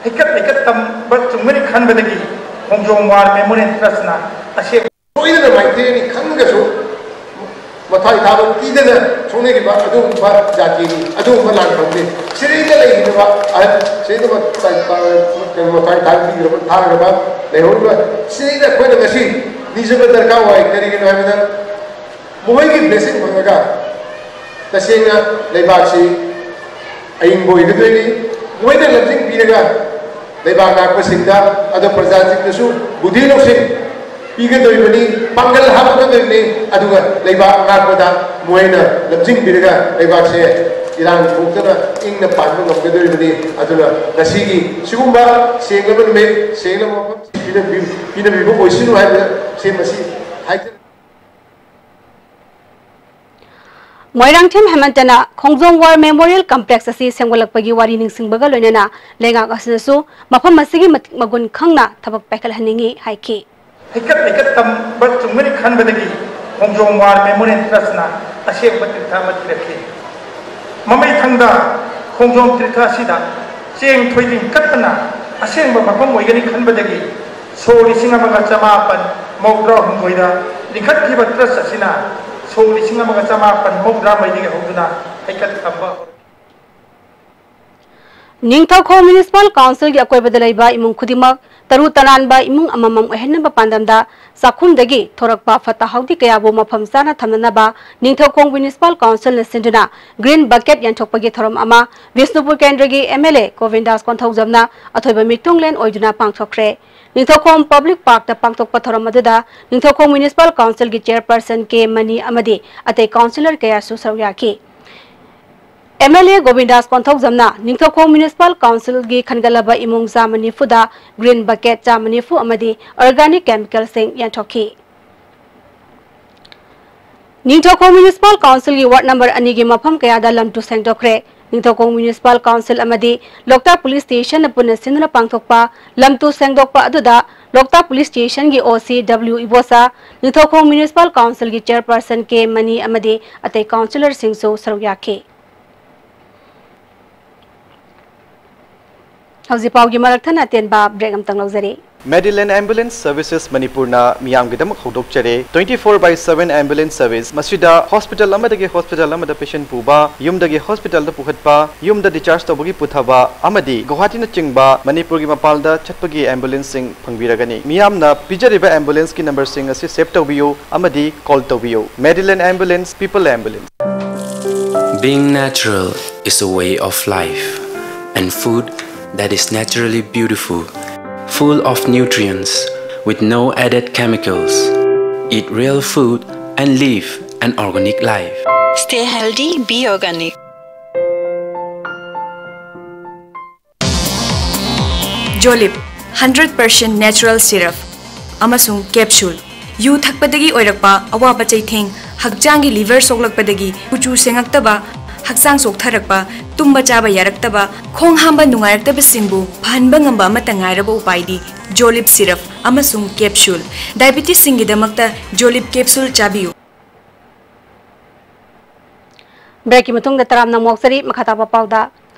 ꯍꯩꯀꯠ ꯂꯩꯀꯠ ꯇꯝꯕ ꯆꯨꯝꯒꯅꯤ ꯈꯟꯕꯗꯒꯤ ꯈꯣꯡꯖꯣꯝ ꯋꯥꯔ ꯃꯦꯃꯣꯔꯤꯌꯦꯜ ꯇ꯭ꯔꯁꯅ ꯑꯁꯦꯡꯕ ꯁꯣꯏꯗꯅ ꯃꯥꯏꯊꯤꯔꯅꯤ ꯈꯪꯂꯒꯁꯨ ꯃꯊ꯭ꯋꯥꯏ ꯊꯥꯕ ꯄꯤꯗꯅ ꯁꯣꯛꯅꯈꯤꯕ ꯑꯗꯨꯒꯨꯝꯕ ꯖꯥꯇꯤꯅꯤ, ꯑꯗꯨꯒꯨꯝꯕ ꯂꯥꯟꯐꯝꯅꯤ꯫ ꯁꯤꯗꯩꯗ ꯂꯩꯈꯤꯗꯕ ꯑꯍꯜ, ꯁꯤꯗꯩꯗ ꯃꯊ꯭ꯋꯥꯏ ꯊꯥ-, ꯀꯩꯅꯣ, ꯃꯊ꯭ꯋꯥꯏ ꯊꯥꯕ ꯄꯤꯈ꯭ꯔꯕ, ꯊꯥꯈ꯭ꯔꯕ ꯂꯩꯍꯧꯔꯤꯕ, ꯁꯤꯗꯩꯗ ꯑꯩꯈꯣꯏꯅ ꯉꯁꯤ ꯅꯤꯡꯁꯤꯡꯕ ꯗꯔꯀꯥꯔ ꯑꯣꯏ꯫ ꯀꯔꯤꯒꯤꯅꯣ ꯍꯥꯏꯕꯗ, ꯃꯈꯣꯏꯒꯤ ꯕ꯭ꯂꯦꯁꯤꯡ ꯐꯪꯉꯒ ꯇꯁꯦꯡꯅ ꯂꯩꯕꯥꯛꯁꯤ ꯑꯏꯪꯕ ꯑꯣꯏꯒꯗꯣꯏꯅꯤ꯫ ꯃꯣꯏꯅ ꯂꯝꯖꯤꯡ ꯄꯤꯔꯒ ꯂꯩꯕꯥꯛ ꯉꯥꯛꯄꯁꯤꯡꯗ, ꯑꯗꯣ ꯄ꯭ꯔꯖꯥꯁꯤꯡꯗꯁꯨ ꯕꯨꯙꯤ ꯂꯧꯁꯤꯡ ꯄꯤꯒꯗꯧꯔꯤꯕꯅꯤ, ꯄꯥꯡꯒꯜ ꯍꯥꯞꯄꯛꯀꯗꯧꯔꯤꯕꯅꯤ꯫ ꯑꯗꯨꯒ ꯂꯩꯕꯥꯛ ꯉꯥꯛꯄꯗ ꯃꯣꯏꯅ ꯂꯝꯖꯤꯡꯕꯤꯔꯒ ꯂꯩꯕꯥꯛꯁꯦ ꯏꯔꯥꯡ ꯊꯣꯛꯇꯅ ꯏꯪꯅ ꯄꯥꯟꯕ ꯉꯝꯒꯗꯧꯔꯤꯕꯅꯤ꯫ ꯑꯗꯨꯅ ꯉꯁꯤꯒꯤ ꯁꯤꯒꯨꯝꯕ ꯁꯦꯡꯂꯕ ꯅꯨꯃꯤꯠ, ꯁꯦꯡꯂꯕ ꯃꯐꯝ ꯄꯤꯅꯕꯤ-, ꯄꯤꯅꯕꯤꯕ ꯑꯣꯏꯁꯅꯨ ꯍꯥꯏꯕ ꯁꯤ ꯃꯁꯤ ꯍꯥꯏꯖꯔꯤ꯫ ꯃꯣꯏꯔꯥꯡꯊꯦꯝ ꯍꯦꯃꯟꯇꯅ ꯈꯣꯡꯖꯣꯝ ꯋꯥꯔ ꯃꯦꯃꯣꯔꯤꯌꯦꯜ ꯀꯝꯄ꯭ꯂꯦꯛꯁ ꯑꯁꯤ ꯁꯦꯝꯒꯠꯂꯛꯄꯒꯤ ꯋꯥꯔꯤ ꯅꯤꯡꯁꯤꯡꯕꯒ ꯂꯣꯏꯅꯅ ꯂꯩꯉꯥꯛ ꯑꯁꯤꯅꯁꯨ ꯃꯐꯝ ꯑꯁꯤꯒꯤ ꯃꯇꯤꯛ ꯃꯒꯨꯟ ꯈꯪꯅ ꯊꯕꯛ ꯄꯥꯏꯈꯠꯍꯟꯅꯤꯡꯏ ꯍꯥꯏꯈꯤ꯫ ꯍꯩꯀꯠ ꯍꯩꯀꯠ ꯇꯝꯕ ꯆꯨꯝꯒꯅꯤ ꯈꯟꯕꯗꯒꯤ ꯈꯣꯡꯖꯣꯝ ꯋꯥꯔ ꯃꯦꯃꯣꯔꯤꯌꯦꯜ ꯇ꯭ꯔꯁꯅ ꯑꯁꯦꯡꯕ ꯇꯤꯔꯊ ꯑꯃ ꯊꯤꯔꯛꯈꯤ꯫ ꯃꯃꯩ ꯊꯪꯗ ꯈꯣꯡꯖꯣꯝ ꯇꯤꯔꯊ ꯑꯁꯤꯗ ꯆꯦꯡ ꯊꯣꯏꯗꯤꯡ ꯀꯠꯄꯅ ꯑꯁꯦꯡꯕ ꯃꯐꯝ ꯑꯣꯏꯒꯅꯤ ꯈꯟꯕꯗꯒꯤ ꯁꯣꯛ ꯂꯤꯁꯤꯡ ꯑꯃꯒ ꯆꯃꯥꯄꯟ ꯃꯧꯗ꯭ꯔꯥ ꯍꯨꯝꯗꯣꯏꯗ ꯂꯤꯡꯈꯠꯈꯤꯕ ꯇ꯭ꯔꯁ ꯑꯁꯤꯅ ꯁꯣꯛ ꯂꯤꯁꯤꯡ ꯑꯃꯒ ꯆꯃꯥꯄꯟ ꯃꯧꯗ꯭ꯔꯥ ꯃꯔꯤꯗꯒꯤ ꯍꯧꯗꯨꯅ ꯍꯩꯀꯠ ꯇꯝꯕ ꯍꯧꯔꯛꯈꯤ꯫ ꯅꯤꯡꯊꯧꯈꯣꯡ ꯃ꯭ꯌꯨꯅꯤꯁꯤꯄꯥꯜ ꯀꯥꯎꯟꯁꯤꯜꯒꯤ ꯑꯀꯣꯏꯕꯗ ꯂꯩꯕ ꯏꯃꯨꯡ ꯈꯨꯗꯤꯡꯃꯛ ꯇꯔꯨ ꯇꯅꯥꯟꯕ ꯏꯃꯨꯡ ꯑꯃꯃꯝ ꯑꯣꯏꯍꯟꯅꯕ ꯄꯥꯟꯗꯝꯗ ꯆꯥꯛꯈꯨꯝꯗꯒꯤ ꯊꯣꯔꯛꯄ ꯐꯠꯇ ꯍꯥꯎꯗꯤ ꯀꯌꯥꯕꯨ ꯃꯐꯝ ꯆꯥꯅ ꯊꯝꯅꯅꯕ ꯅꯤꯡꯊꯧꯈꯣꯡ ꯃ꯭ꯌꯨꯅꯤꯁꯤꯄꯥꯜ ꯀꯥꯎꯟꯁꯤꯜꯅ ꯁꯤꯟꯗꯨꯅ ꯒ꯭ꯔꯤꯟ ꯕꯀꯦꯠ ꯌꯦꯟꯊꯣꯛꯄꯒꯤ ꯊꯧꯔꯝ ꯑꯃ ꯕꯤꯁꯅꯨꯄꯨꯔ ꯀꯦꯟꯗ꯭ꯔꯒꯤ ꯑꯦꯝ ꯑꯦꯜ ꯑꯦ ꯒꯣꯕꯤꯟꯗꯥꯁ ꯀꯣꯟꯊꯧꯖꯝꯅ ꯑꯊꯣꯏꯕ ꯃꯤꯇꯨꯡꯂꯦꯟ ꯑꯣꯏꯗꯨꯅ ꯄꯥꯡꯊꯣꯛꯈ꯭ꯔꯦ꯫ ꯅꯤꯡꯊꯧꯈꯣꯡ ꯄꯕ꯭ꯂꯤꯛ ꯄꯥꯔꯛꯇ ꯄꯥꯡꯊꯣꯛꯄ ꯊꯧꯔꯝ ꯑꯗꯨꯗ ꯅꯤꯡꯊꯧꯈꯣꯡ ꯃ꯭ꯌꯨꯅꯤꯁꯤꯄꯥꯜ ꯀꯥꯎꯟꯁꯤꯜꯒꯤ ꯆꯦꯌꯔꯄꯔꯁꯟ ꯀꯦ ꯃꯅꯤ ꯑꯃꯗꯤ ꯑꯇꯩ ꯀꯥꯎꯟꯁꯤꯂꯔ ꯀꯌꯥꯁꯨ ꯁꯔꯨꯛ ꯌꯥꯈꯤ꯫ ꯑꯦꯝ ꯑꯦꯜ ꯑꯦ ꯒꯣꯕꯤꯟꯗꯥꯁ ꯀꯣꯟꯊꯧꯖꯝꯅ ꯅꯤꯡꯊꯧꯈꯣꯡ ꯃ꯭ꯌꯨꯅꯤꯁꯤꯄꯥꯜ ꯀꯥꯎꯟꯁꯤꯜꯒꯤ ꯈꯟꯒꯠꯂꯕ ꯏꯃꯨꯡ ꯆꯥꯝꯃ ꯅꯤꯐꯨꯗ ꯒ꯭ꯔꯤꯟ ꯕꯀꯦꯠ ꯆꯥꯝꯃ ꯅꯤꯐꯨ ꯑꯃꯗꯤ ꯑꯣꯔꯒꯥꯅꯤꯛ ꯀꯦꯃꯤꯀꯦꯜꯁꯤꯡ ꯌꯦꯟꯊꯣꯛꯈꯤ꯫ ꯅꯤꯡꯊꯧꯈꯣꯡ ꯃ꯭ꯌꯨꯅꯤꯁꯤꯄꯥꯜ ꯀꯥꯎꯟꯁꯤꯜꯒꯤ ꯋꯥꯔꯗ ꯅꯝꯕꯔ ꯑꯅꯤꯒꯤ ꯃꯐꯝ ꯀꯌꯥꯗ ꯂꯝ ꯇꯨ ꯁꯦꯡꯗꯣꯛꯈ꯭ꯔꯦ꯫ ꯅꯤꯡꯊꯧꯈꯣꯡ ꯃ꯭ꯌꯨꯅꯤꯁꯤꯄꯥꯜ ꯀꯥꯎꯟꯁꯤꯜ ꯑꯃꯗꯤ ꯂꯣꯛꯇꯥꯛ ꯄꯨꯂꯤꯁ ꯁ꯭ꯇꯦꯁꯟꯅ ꯄꯨꯟꯅ ꯁꯤꯟꯗꯨꯅ ꯄꯥꯡꯊꯣꯛꯄ ꯂꯝ ꯇꯨ ꯁꯦꯡꯗꯣꯛꯄ ꯑꯗꯨꯗ ꯂꯣꯛꯇꯥꯛ ꯄꯨꯂꯤꯁ ꯁ꯭ꯇꯦꯁꯟꯒꯤ ꯑꯣ ꯁꯤ ꯗꯕ꯭ꯂꯤꯎ ꯏꯕꯣꯆꯥ, ꯅꯤꯡꯊꯧꯈꯣꯡ ꯃ꯭ꯌꯨꯅꯤꯁꯤꯄꯥꯜ ꯀꯥꯎꯟꯁꯤꯜꯒꯤ ꯆꯦꯌꯔꯄꯔꯁꯟ ꯀꯦ ꯃꯅꯤ ꯑꯃꯗꯤ ꯑꯇꯩ ꯀꯥꯎꯟꯁꯤꯂꯔꯁꯤꯡꯁꯨ ꯁꯔꯨꯛ ꯌꯥꯈꯤ꯫ ꯍꯧꯖꯤꯛ ꯄꯥꯎꯒꯤ ꯃꯔꯛ ꯊꯠꯅ ꯑꯇꯦꯟꯕ ꯕ꯭ꯔꯦꯛ ꯑꯃꯇꯪ ꯂꯧꯖꯔꯤ꯫ ꯃꯦꯗꯤꯂꯦꯟ ꯑꯦꯝꯕꯨꯂꯦꯟꯁ ꯁꯔꯚꯤꯁꯦꯁ ꯃꯅꯤꯄꯨꯔꯅ ꯃꯤꯌꯥꯝꯒꯤꯗꯃꯛ ꯍꯧꯗꯣꯛꯆꯔꯦ twenty four by seven ambulance service꯫ ꯃꯁꯤꯗ ꯍꯣꯁꯄꯤꯇꯥꯜ ꯑꯃꯗꯒꯤ ꯍꯣꯁꯄꯤꯇꯥꯜ ꯑꯃꯗ ꯄꯦꯁꯦꯟ ꯄꯨꯕ, ꯌꯨꯝꯗꯒꯤ ꯍꯣꯁꯄꯤꯇꯥꯜꯗ ꯄꯨꯈꯠꯄ, ꯌꯨꯝꯗ ꯗꯤꯁꯆꯥꯔꯖ ꯇꯧꯕꯒꯤ ꯄꯨꯊꯕ ꯑꯃꯗꯤ ꯒꯨꯋꯥꯍꯥꯇꯤꯅꯆꯤꯡꯕ ꯃꯅꯤꯄꯨꯔꯒꯤ ꯃꯄꯥꯟꯗ ꯆꯠꯄꯒꯤ ꯑꯦꯝꯕꯨꯂꯦꯟꯁꯁꯤꯡ ꯐꯪꯕꯤꯔꯒꯅꯤ꯫ ꯃꯤꯌꯥꯝꯅ ꯄꯤꯖꯔꯤꯕ ꯑꯦꯝꯕꯨꯂꯦꯟꯁꯀꯤ ꯅꯝꯕꯔꯁꯤꯡ ꯑꯁꯤ ꯁꯦꯚ ꯇꯧꯕꯤꯌꯨ ꯑꯃꯗꯤ ꯀꯣꯜ ꯇꯧꯕꯤꯌꯨ꯫ Medilin Ambulance, People Ambulance. Being natural is a way of life, and food that is naturally beautiful, full of nutrients, with no added chemicals. Eat real food and live an organic life. Stay healthy, be organic. Jolib, hundred percent natural syrup ꯑꯃꯁꯨꯡ capsule꯫ U ꯊꯛꯄꯗꯒꯤ ꯑꯣꯏꯔꯛꯄ ꯑꯋꯥꯕ ꯆꯩꯊꯦꯡ ꯍꯛꯆꯥꯡꯒꯤ liver ꯁꯣꯛꯂꯛꯄꯗꯒꯤ ꯀꯨꯆꯨ ꯁꯦꯡꯉꯛꯇꯕ, ꯍꯛꯆꯥꯡ ꯆꯣꯛꯊꯔꯛꯄ, ꯇꯨꯝꯕ ꯆꯥꯕ ꯌꯥꯔꯛꯇꯕ, ꯈꯣꯡ ꯍꯥꯝꯕ ꯅꯨꯡꯉꯥꯏꯔꯛꯇꯕꯁꯤꯡꯕꯨ ꯐꯍꯟꯕ ꯉꯝꯕ ꯑꯃꯠꯇ ꯉꯥꯏꯔꯕ ꯎꯄꯥꯏꯗꯤ ꯖꯣꯂꯤꯞ ꯁꯤꯔꯞ ꯑꯃꯁꯨꯡ ꯀꯦꯞꯁꯨꯜ꯫ ꯗꯥꯏꯕꯤꯇꯤꯁꯁꯤꯡꯒꯤꯗꯃꯛꯇ ꯖꯣꯂꯤꯞ ꯀꯦꯞꯁꯨꯜ ꯆꯥꯕꯤꯌꯨ꯫ ꯕ꯭ꯔꯦꯛꯀꯤ ꯃꯇꯨꯡꯗ ꯇꯔꯥꯝꯅ ꯑꯃꯨꯛ ꯆꯔꯤ꯫ ꯃꯈꯥ ꯇꯥꯕ ꯄꯥꯎꯗ,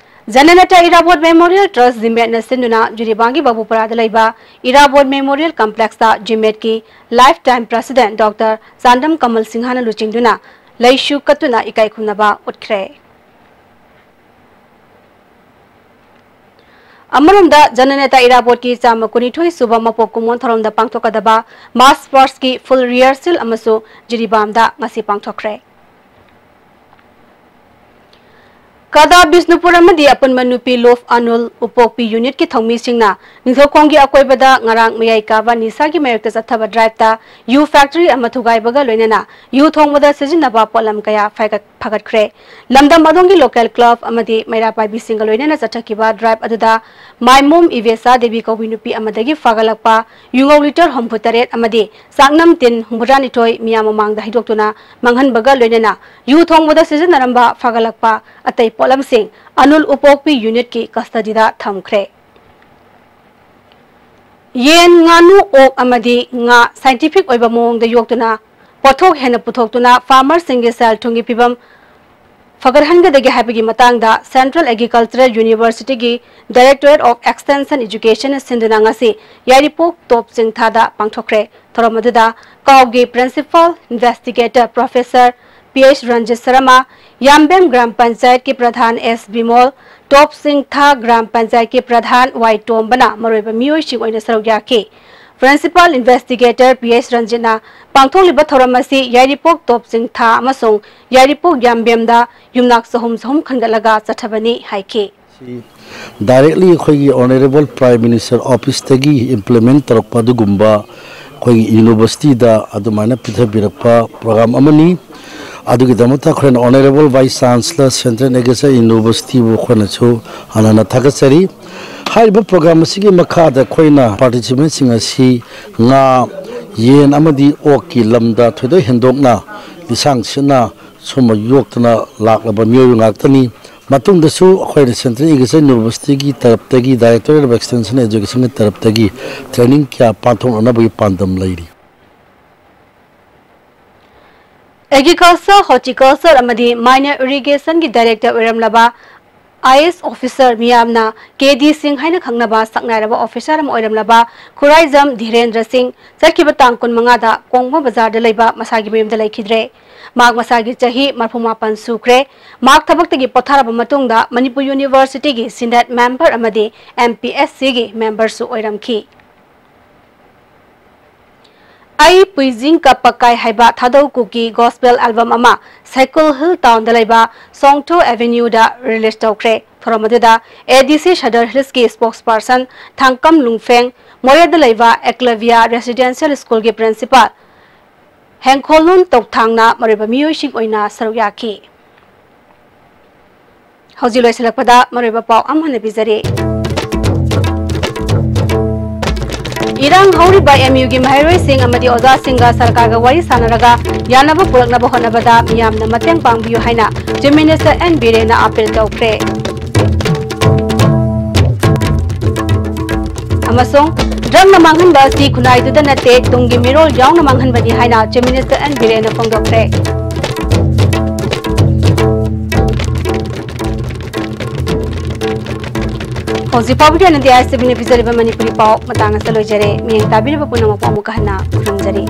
ꯖꯅꯅꯦꯇꯥ ꯏꯔꯥꯕꯣꯠ ꯃꯦꯃꯣꯔꯤꯌꯦꯜ ꯇ꯭ꯔꯁ ꯖꯤꯃꯦꯠꯅ ꯁꯤꯟꯗꯨꯅ ꯖꯤꯔꯤꯕꯥꯝꯒꯤ ꯕꯥꯕꯨꯄꯨꯔꯥꯗ ꯂꯩꯕ ꯏꯔꯥꯕꯣꯠ ꯃꯦꯃꯣꯔꯤꯌꯦꯜ ꯀꯝꯄ꯭ꯂꯦꯛꯁꯇ ꯖꯤꯃꯦꯠꯀꯤ lifetime president doctor Chandam Kamal ꯁꯤꯡꯍꯅ ꯂꯨꯆꯤꯡꯗꯨꯅ ꯂꯩꯁꯨ ꯀꯠꯇꯨꯅ ꯏꯀꯥꯏ ꯈꯨꯝꯅꯕ ꯎꯠꯈ꯭ꯔꯦ꯫ ꯑꯃꯔꯣꯝꯗ, ꯖꯅꯅꯦꯇꯥ ꯏꯔꯥꯕꯣꯠꯀꯤ ꯆꯥꯝꯃ ꯀꯨꯟꯅꯤꯊꯣꯏ ꯁꯨꯕ ꯃꯄꯣꯛ ꯀꯨꯝꯑꯣꯟ ꯊꯧꯔꯝꯗ ꯄꯥꯡꯊꯣꯛꯀꯗꯕ ꯃꯥꯔꯆ ꯐꯥꯔꯁꯀꯤ ꯐꯨꯜ ꯔꯤꯍꯔꯁꯦꯜ ꯑꯃꯁꯨ ꯖꯤꯔꯤꯕꯥꯝꯗ ꯉꯁꯤ ꯄꯥꯡꯊꯣꯛꯈ꯭ꯔꯦ꯫ ꯀꯗꯥ ꯕꯤꯁꯅꯨꯄꯨꯔ ꯑꯃꯗꯤ ꯑꯄꯨꯟꯕ ꯅꯨꯄꯤ ꯂꯣꯐ ꯑꯅꯨꯜ ꯎꯄꯣꯛꯄꯤ ꯌꯨꯅꯤꯠꯀꯤ ꯊꯧꯃꯤꯁꯤꯡꯅ ꯅꯤꯡꯊꯧꯈꯣꯡꯒꯤ ꯑꯀꯣꯏꯕꯗ ꯉꯔꯥꯡ ꯃꯌꯥꯏ ꯀꯥꯕ ꯅꯤꯁꯥꯒꯤ ꯃꯥꯌꯣꯛꯇ ꯆꯠꯊꯕ ꯗ꯭ꯔꯥꯏꯚꯇ ꯌꯨ ꯐꯦꯛꯇꯔꯤ ꯑꯃ ꯊꯨꯒꯥꯏꯕꯒ ꯂꯣꯏꯅꯅ ꯌꯨ ꯊꯣꯡꯕꯗ ꯁꯤꯖꯤꯟꯅꯕ ꯄꯣꯠꯂꯝ ꯀꯌꯥ ꯐꯥꯒꯠ-, ꯐꯥꯒꯠꯈ꯭ꯔꯦ꯫ ꯂꯝꯗꯝ ꯑꯗꯣꯝꯒꯤ ꯂꯣꯀꯦꯜ ꯀ꯭ꯂꯕ ꯑꯃꯗꯤ ꯃꯩꯔꯥ ꯄꯥꯏꯕꯤꯁꯤꯡꯒ ꯂꯣꯏꯅꯅ ꯆꯠꯊꯈꯤꯕ ꯗ꯭ꯔꯥꯏꯚ ꯑꯗꯨꯗ ꯃꯥꯏꯃꯣꯝ ꯏꯕꯦꯁꯥ ꯗꯦꯕꯤ ꯀꯧꯕꯤ ꯅꯨꯄꯤ ꯑꯃꯗꯒꯤ ꯐꯥꯒꯠꯂꯛꯄ ꯌꯨꯉꯧ ꯂꯤꯇꯔ ꯍꯨꯝꯐꯨ ꯇꯔꯦꯠ ꯑꯃꯗꯤ ꯆꯥꯛꯅꯝ ꯇꯤꯟ ꯍꯨꯝꯐꯨꯇꯔꯥ ꯅꯤꯊꯣꯏ ꯃꯤꯌꯥꯝ ꯃꯃꯥꯡꯗ ꯍꯩꯗꯣꯛꯇꯨꯅ ꯃꯥꯡꯍꯟꯕꯒ ꯂꯣꯏꯅꯅ ꯌꯨ ꯊꯣꯡꯕꯗ ꯁꯤꯖꯤꯟꯅꯔꯝꯕ ꯐꯥꯒꯠꯂꯛꯄ ꯑꯇꯩ ꯄꯣꯠꯂꯝꯁꯤꯡ ꯑꯅꯨꯜ ꯎꯄꯣꯛꯄꯤ ꯌꯨꯅꯤꯠꯀꯤ ꯀꯁꯇꯗꯤꯗ ꯊꯝꯈ꯭ꯔꯦ꯫ ꯌꯦꯟ, ꯉꯥꯅꯨ, ꯑꯣꯛ ꯑꯃꯗꯤ ꯉꯥ ꯁꯥꯏꯟꯇꯤꯐꯤꯛ ꯑꯣꯏꯕ ꯃꯑꯣꯡꯗ ꯌꯣꯛꯇꯨꯅ ꯄꯣꯠꯊꯣꯛ ꯍꯦꯟꯅ ꯄꯨꯊꯣꯛꯇꯨꯅ ꯐꯥꯔꯃꯔꯁꯤꯡꯒꯤ ꯁꯦꯜ ꯊꯨꯝꯒꯤ ꯐꯤꯕꯝ ꯐꯒꯠꯍꯟꯒꯗꯒꯦ ꯍꯥꯏꯕꯒꯤ ꯃꯇꯥꯡꯗ Central Agricultural University ꯒꯤ Directorate of Extension Education ꯅ ꯁꯤꯟꯗꯨꯅ ꯉꯁꯤ ꯌꯥꯏꯔꯤꯄꯣꯛ ꯇꯣꯞ ꯆꯤꯡꯊꯥꯗ ꯄꯥꯡꯊꯣꯛꯈ꯭ꯔꯦ꯫ ꯊꯧꯔꯝ ꯑꯗꯨꯗ ꯀꯥꯎꯒꯤ Principal Investigator Professor P H Ranjit Sharma, Yambem gram ꯄꯟꯆꯥꯌꯠꯀꯤ ꯄ꯭ꯔꯙꯥꯟ ꯑꯦꯁ ꯕꯤꯃꯣꯜ, ꯇꯣꯞ ꯆꯤꯡꯊꯥ ꯒ꯭ꯔꯥꯝ ꯄꯟꯆꯥꯌꯠꯀꯤ ꯄ꯭ꯔꯙꯥꯟ ꯋꯥꯏ ꯇꯣꯝꯕꯅ ꯃꯔꯨꯑꯣꯏꯕ ꯃꯤꯑꯣꯏꯁꯤꯡ ꯑꯣꯏꯅ ꯁꯔꯨꯛ ꯌꯥꯈꯤ꯫ Principal Investigator ꯄꯤ ꯑꯩꯆ ꯔꯟꯖꯤꯠꯅ ꯄꯥꯡꯊꯣꯛꯂꯤꯕ ꯊꯧꯔꯝ ꯑꯁꯤ ꯌꯥꯏꯔꯤꯄꯣꯛ ꯇꯣꯞ ꯆꯤꯡꯊꯥ ꯑꯃꯁꯨꯡ ꯌꯥꯏꯔꯤꯄꯣꯛ ꯌꯥꯝꯕꯦꯝꯗ ꯌꯨꯝꯅꯥꯛ ꯆꯍꯨꯝ ꯆꯍꯨꯝ ꯈꯟꯒꯠꯂꯒ ꯆꯠꯊꯕꯅꯤ ꯍꯥꯏꯈꯤ꯫ ꯁꯤ directly ꯑꯩꯈꯣꯏꯒꯤ Honourable Prime Minister Office ꯇꯒꯤ implement ꯇꯧꯔꯛꯄ ꯑꯗꯨꯒꯨꯝꯕ ꯑꯩꯈꯣꯏꯒꯤ university ꯗ ꯑꯗꯨꯃꯥꯏꯅ ꯄꯤꯊꯕꯤꯔꯛꯄ program ꯑꯃꯅꯤ꯫ ꯑꯗꯨꯒꯤꯗꯃꯛꯇ ꯑꯩꯈꯣꯏꯅ Honourable Vice Chancellor Central Agriculture University ꯕꯨ ꯑꯩꯈꯣꯏꯅꯁꯨ ꯍꯟꯅ ꯍꯟꯅ ꯊꯥꯒꯠꯆꯔꯤ꯫ ꯍꯥꯏꯔꯤꯕ program ꯑꯁꯤꯒꯤ ꯃꯈꯥꯗ ꯑꯩꯈꯣꯏꯅ participant ꯁꯤꯡ ꯑꯁꯤ ꯉꯥ, ꯌꯦꯟ ꯑꯃꯗꯤ ꯑꯣꯛꯀꯤ ꯂꯝꯗ ꯊꯣꯏꯗꯣꯛ ꯍꯦꯟꯗꯣꯛꯅ ꯂꯤꯁꯥꯡ ꯁꯤꯠꯅ ꯁꯨꯝꯕ ꯌꯣꯛꯇꯅ ꯂꯥꯛꯂꯕ ꯃꯤꯑꯣꯏ ꯉꯥꯛꯇꯅꯤ꯫ ꯃꯇꯨꯡꯗꯁꯨ ꯑꯩꯈꯣꯏꯅ Central Agriculture Universityꯒꯤ ꯇꯔꯞꯇꯒꯤ, Directorate of Extension Educationꯒꯤ ꯇꯔꯞꯇꯒꯤ training ꯀꯌꯥ ꯄꯥꯡꯊꯣꯛꯅꯅꯕꯒꯤ ꯄꯥꯟꯗꯝ ꯂꯩꯔꯤ꯫ Agriculture, Horticulture ꯑꯃꯗꯤ Minor Irrigationꯒꯤ Director ꯑꯣꯏꯔꯝꯂꯕ IAS officer, ꯃꯤꯌꯥꯝꯅ ꯀꯦ ꯗꯤ ꯁꯤꯡ ꯍꯥꯏꯅ ꯈꯪꯅꯕ ꯁꯛꯅꯥꯏꯔꯕ officer ꯑꯃ ꯑꯣꯏꯔꯝꯂꯕ ꯈꯨꯔꯥꯏꯖꯝ ꯙꯤꯔꯦꯟꯗ꯭ꯔ ꯁꯤꯡ ꯆꯠꯈꯤꯕ ꯇꯥꯡ ꯀꯨꯟꯃꯉꯥꯗ ꯀꯣꯡꯕ ꯕꯖꯥꯔꯗ ꯂꯩꯕ ꯃꯁꯥꯒꯤ ꯃꯌꯨꯝꯗ ꯂꯩꯈꯤꯗ꯭ꯔꯦ꯫ ꯃꯍꯥꯛ ꯃꯁꯥꯒꯤ ꯆꯍꯤ ꯃꯔꯐꯨ ꯃꯥꯄꯟ ꯁꯨꯈ꯭ꯔꯦ꯫ ꯃꯍꯥꯛ ꯊꯕꯛꯇꯒꯤ ꯄꯣꯊꯥꯔꯕ ꯃꯇꯨꯡꯗ ꯃꯅꯤꯄꯨꯔ Universityꯒꯤ Senate member ꯑꯃꯗꯤ MPSCꯒꯤ memberꯁꯨ ꯑꯣꯏꯔꯝꯈꯤ꯫ ꯑꯩ ꯄꯨꯏꯖꯤꯡ ꯀꯞꯄ ꯀꯥꯏ ꯍꯥꯏꯕ ꯊꯥꯗꯧ ꯀꯨꯀꯤ gospel album ꯑꯃ ꯁꯥꯏꯀꯨꯜ Hill Townꯗ ꯂꯩꯕ ꯁꯣꯡꯊꯣ Avenueꯗ release ꯇꯧꯈ꯭ꯔꯦ꯫ ꯊꯧꯔꯝ ꯑꯗꯨꯗ ADC Sadar Hillsꯀꯤ spokesperson ꯊꯥꯡꯀꯝ ꯂꯨꯡꯐꯦꯡ, ꯃꯣꯔꯦꯗ ꯂꯩꯕ Eklavya Residential Schoolꯒꯤ principal ꯍꯦꯡꯈꯣꯜꯂꯨꯟ ꯇꯧꯊꯥꯡꯅ ꯃꯔꯨꯑꯣꯏꯕ ꯃꯤꯑꯣꯏꯁꯤꯡ ꯑꯣꯏꯅ ꯁꯔꯨꯛ ꯌꯥꯈꯤ꯫ ꯍꯧꯖꯤꯛ ꯂꯣꯏꯁꯤꯜꯂꯛꯄꯗ ꯃꯔꯨꯑꯣꯏꯕ ꯄꯥꯎ ꯑꯃꯨꯛ ꯍꯟꯅ ꯄꯤꯖꯔꯤ꯫ ꯏꯔꯥꯡ ꯍꯧꯔꯤꯕ MUꯒꯤ ꯃꯍꯩꯔꯣꯏꯁꯤꯡ ꯑꯃꯗꯤ ꯑꯣꯖꯥꯁꯤꯡꯒ ꯁꯔꯀꯥꯔꯒ ꯋꯥꯔꯤ ꯁꯥꯟꯅꯔꯒ ꯌꯥꯅꯕ ꯄꯨꯔꯛꯅꯕ ꯍꯣꯠꯅꯕꯗ ꯃꯤꯌꯥꯝꯅ ꯃꯇꯦꯡ ꯄꯥꯡꯕꯤꯌꯨ ꯍꯥꯏꯅ Chief Minister N ꯕꯤꯔꯦꯟꯅ appeal ꯇꯧꯈ꯭ꯔꯦ꯫ ꯑꯃꯁꯨꯡ drugꯅ ꯃꯥꯡꯍꯟꯕ ꯑꯁꯤ ꯈꯨꯟꯅꯥꯏꯗꯨꯗ ꯅꯠꯇꯦ, ꯇꯨꯡꯒꯤ ꯃꯤꯔꯣꯜ ꯌꯥꯎꯅ ꯃꯥꯡꯍꯟꯕꯅꯤ ꯍꯥꯏꯅ Chief Minister N ꯕꯤꯔꯦꯟꯅ ꯐꯣꯡꯗꯣꯛꯈ꯭ꯔꯦ꯫ ꯍꯧꯖꯤꯛ ꯐꯥꯎꯕꯒꯤ ꯑꯣꯏꯅꯗꯤ ISTVꯅ ꯄꯤꯖꯔꯤꯕ ꯃꯅꯤꯄꯨꯔꯤ ꯄꯥꯎ ꯃꯇꯥꯡ ꯑꯁꯤꯗ ꯂꯣꯏꯖꯔꯦ꯫ ꯃꯤꯠꯌꯦꯡ ꯇꯥꯕꯤꯔꯤꯕ ꯄꯨꯝꯅꯃꯛꯄꯨ ꯑꯃꯨꯛꯀ ꯍꯟꯅ ꯈꯨꯔꯨꯝꯖꯔꯤ꯫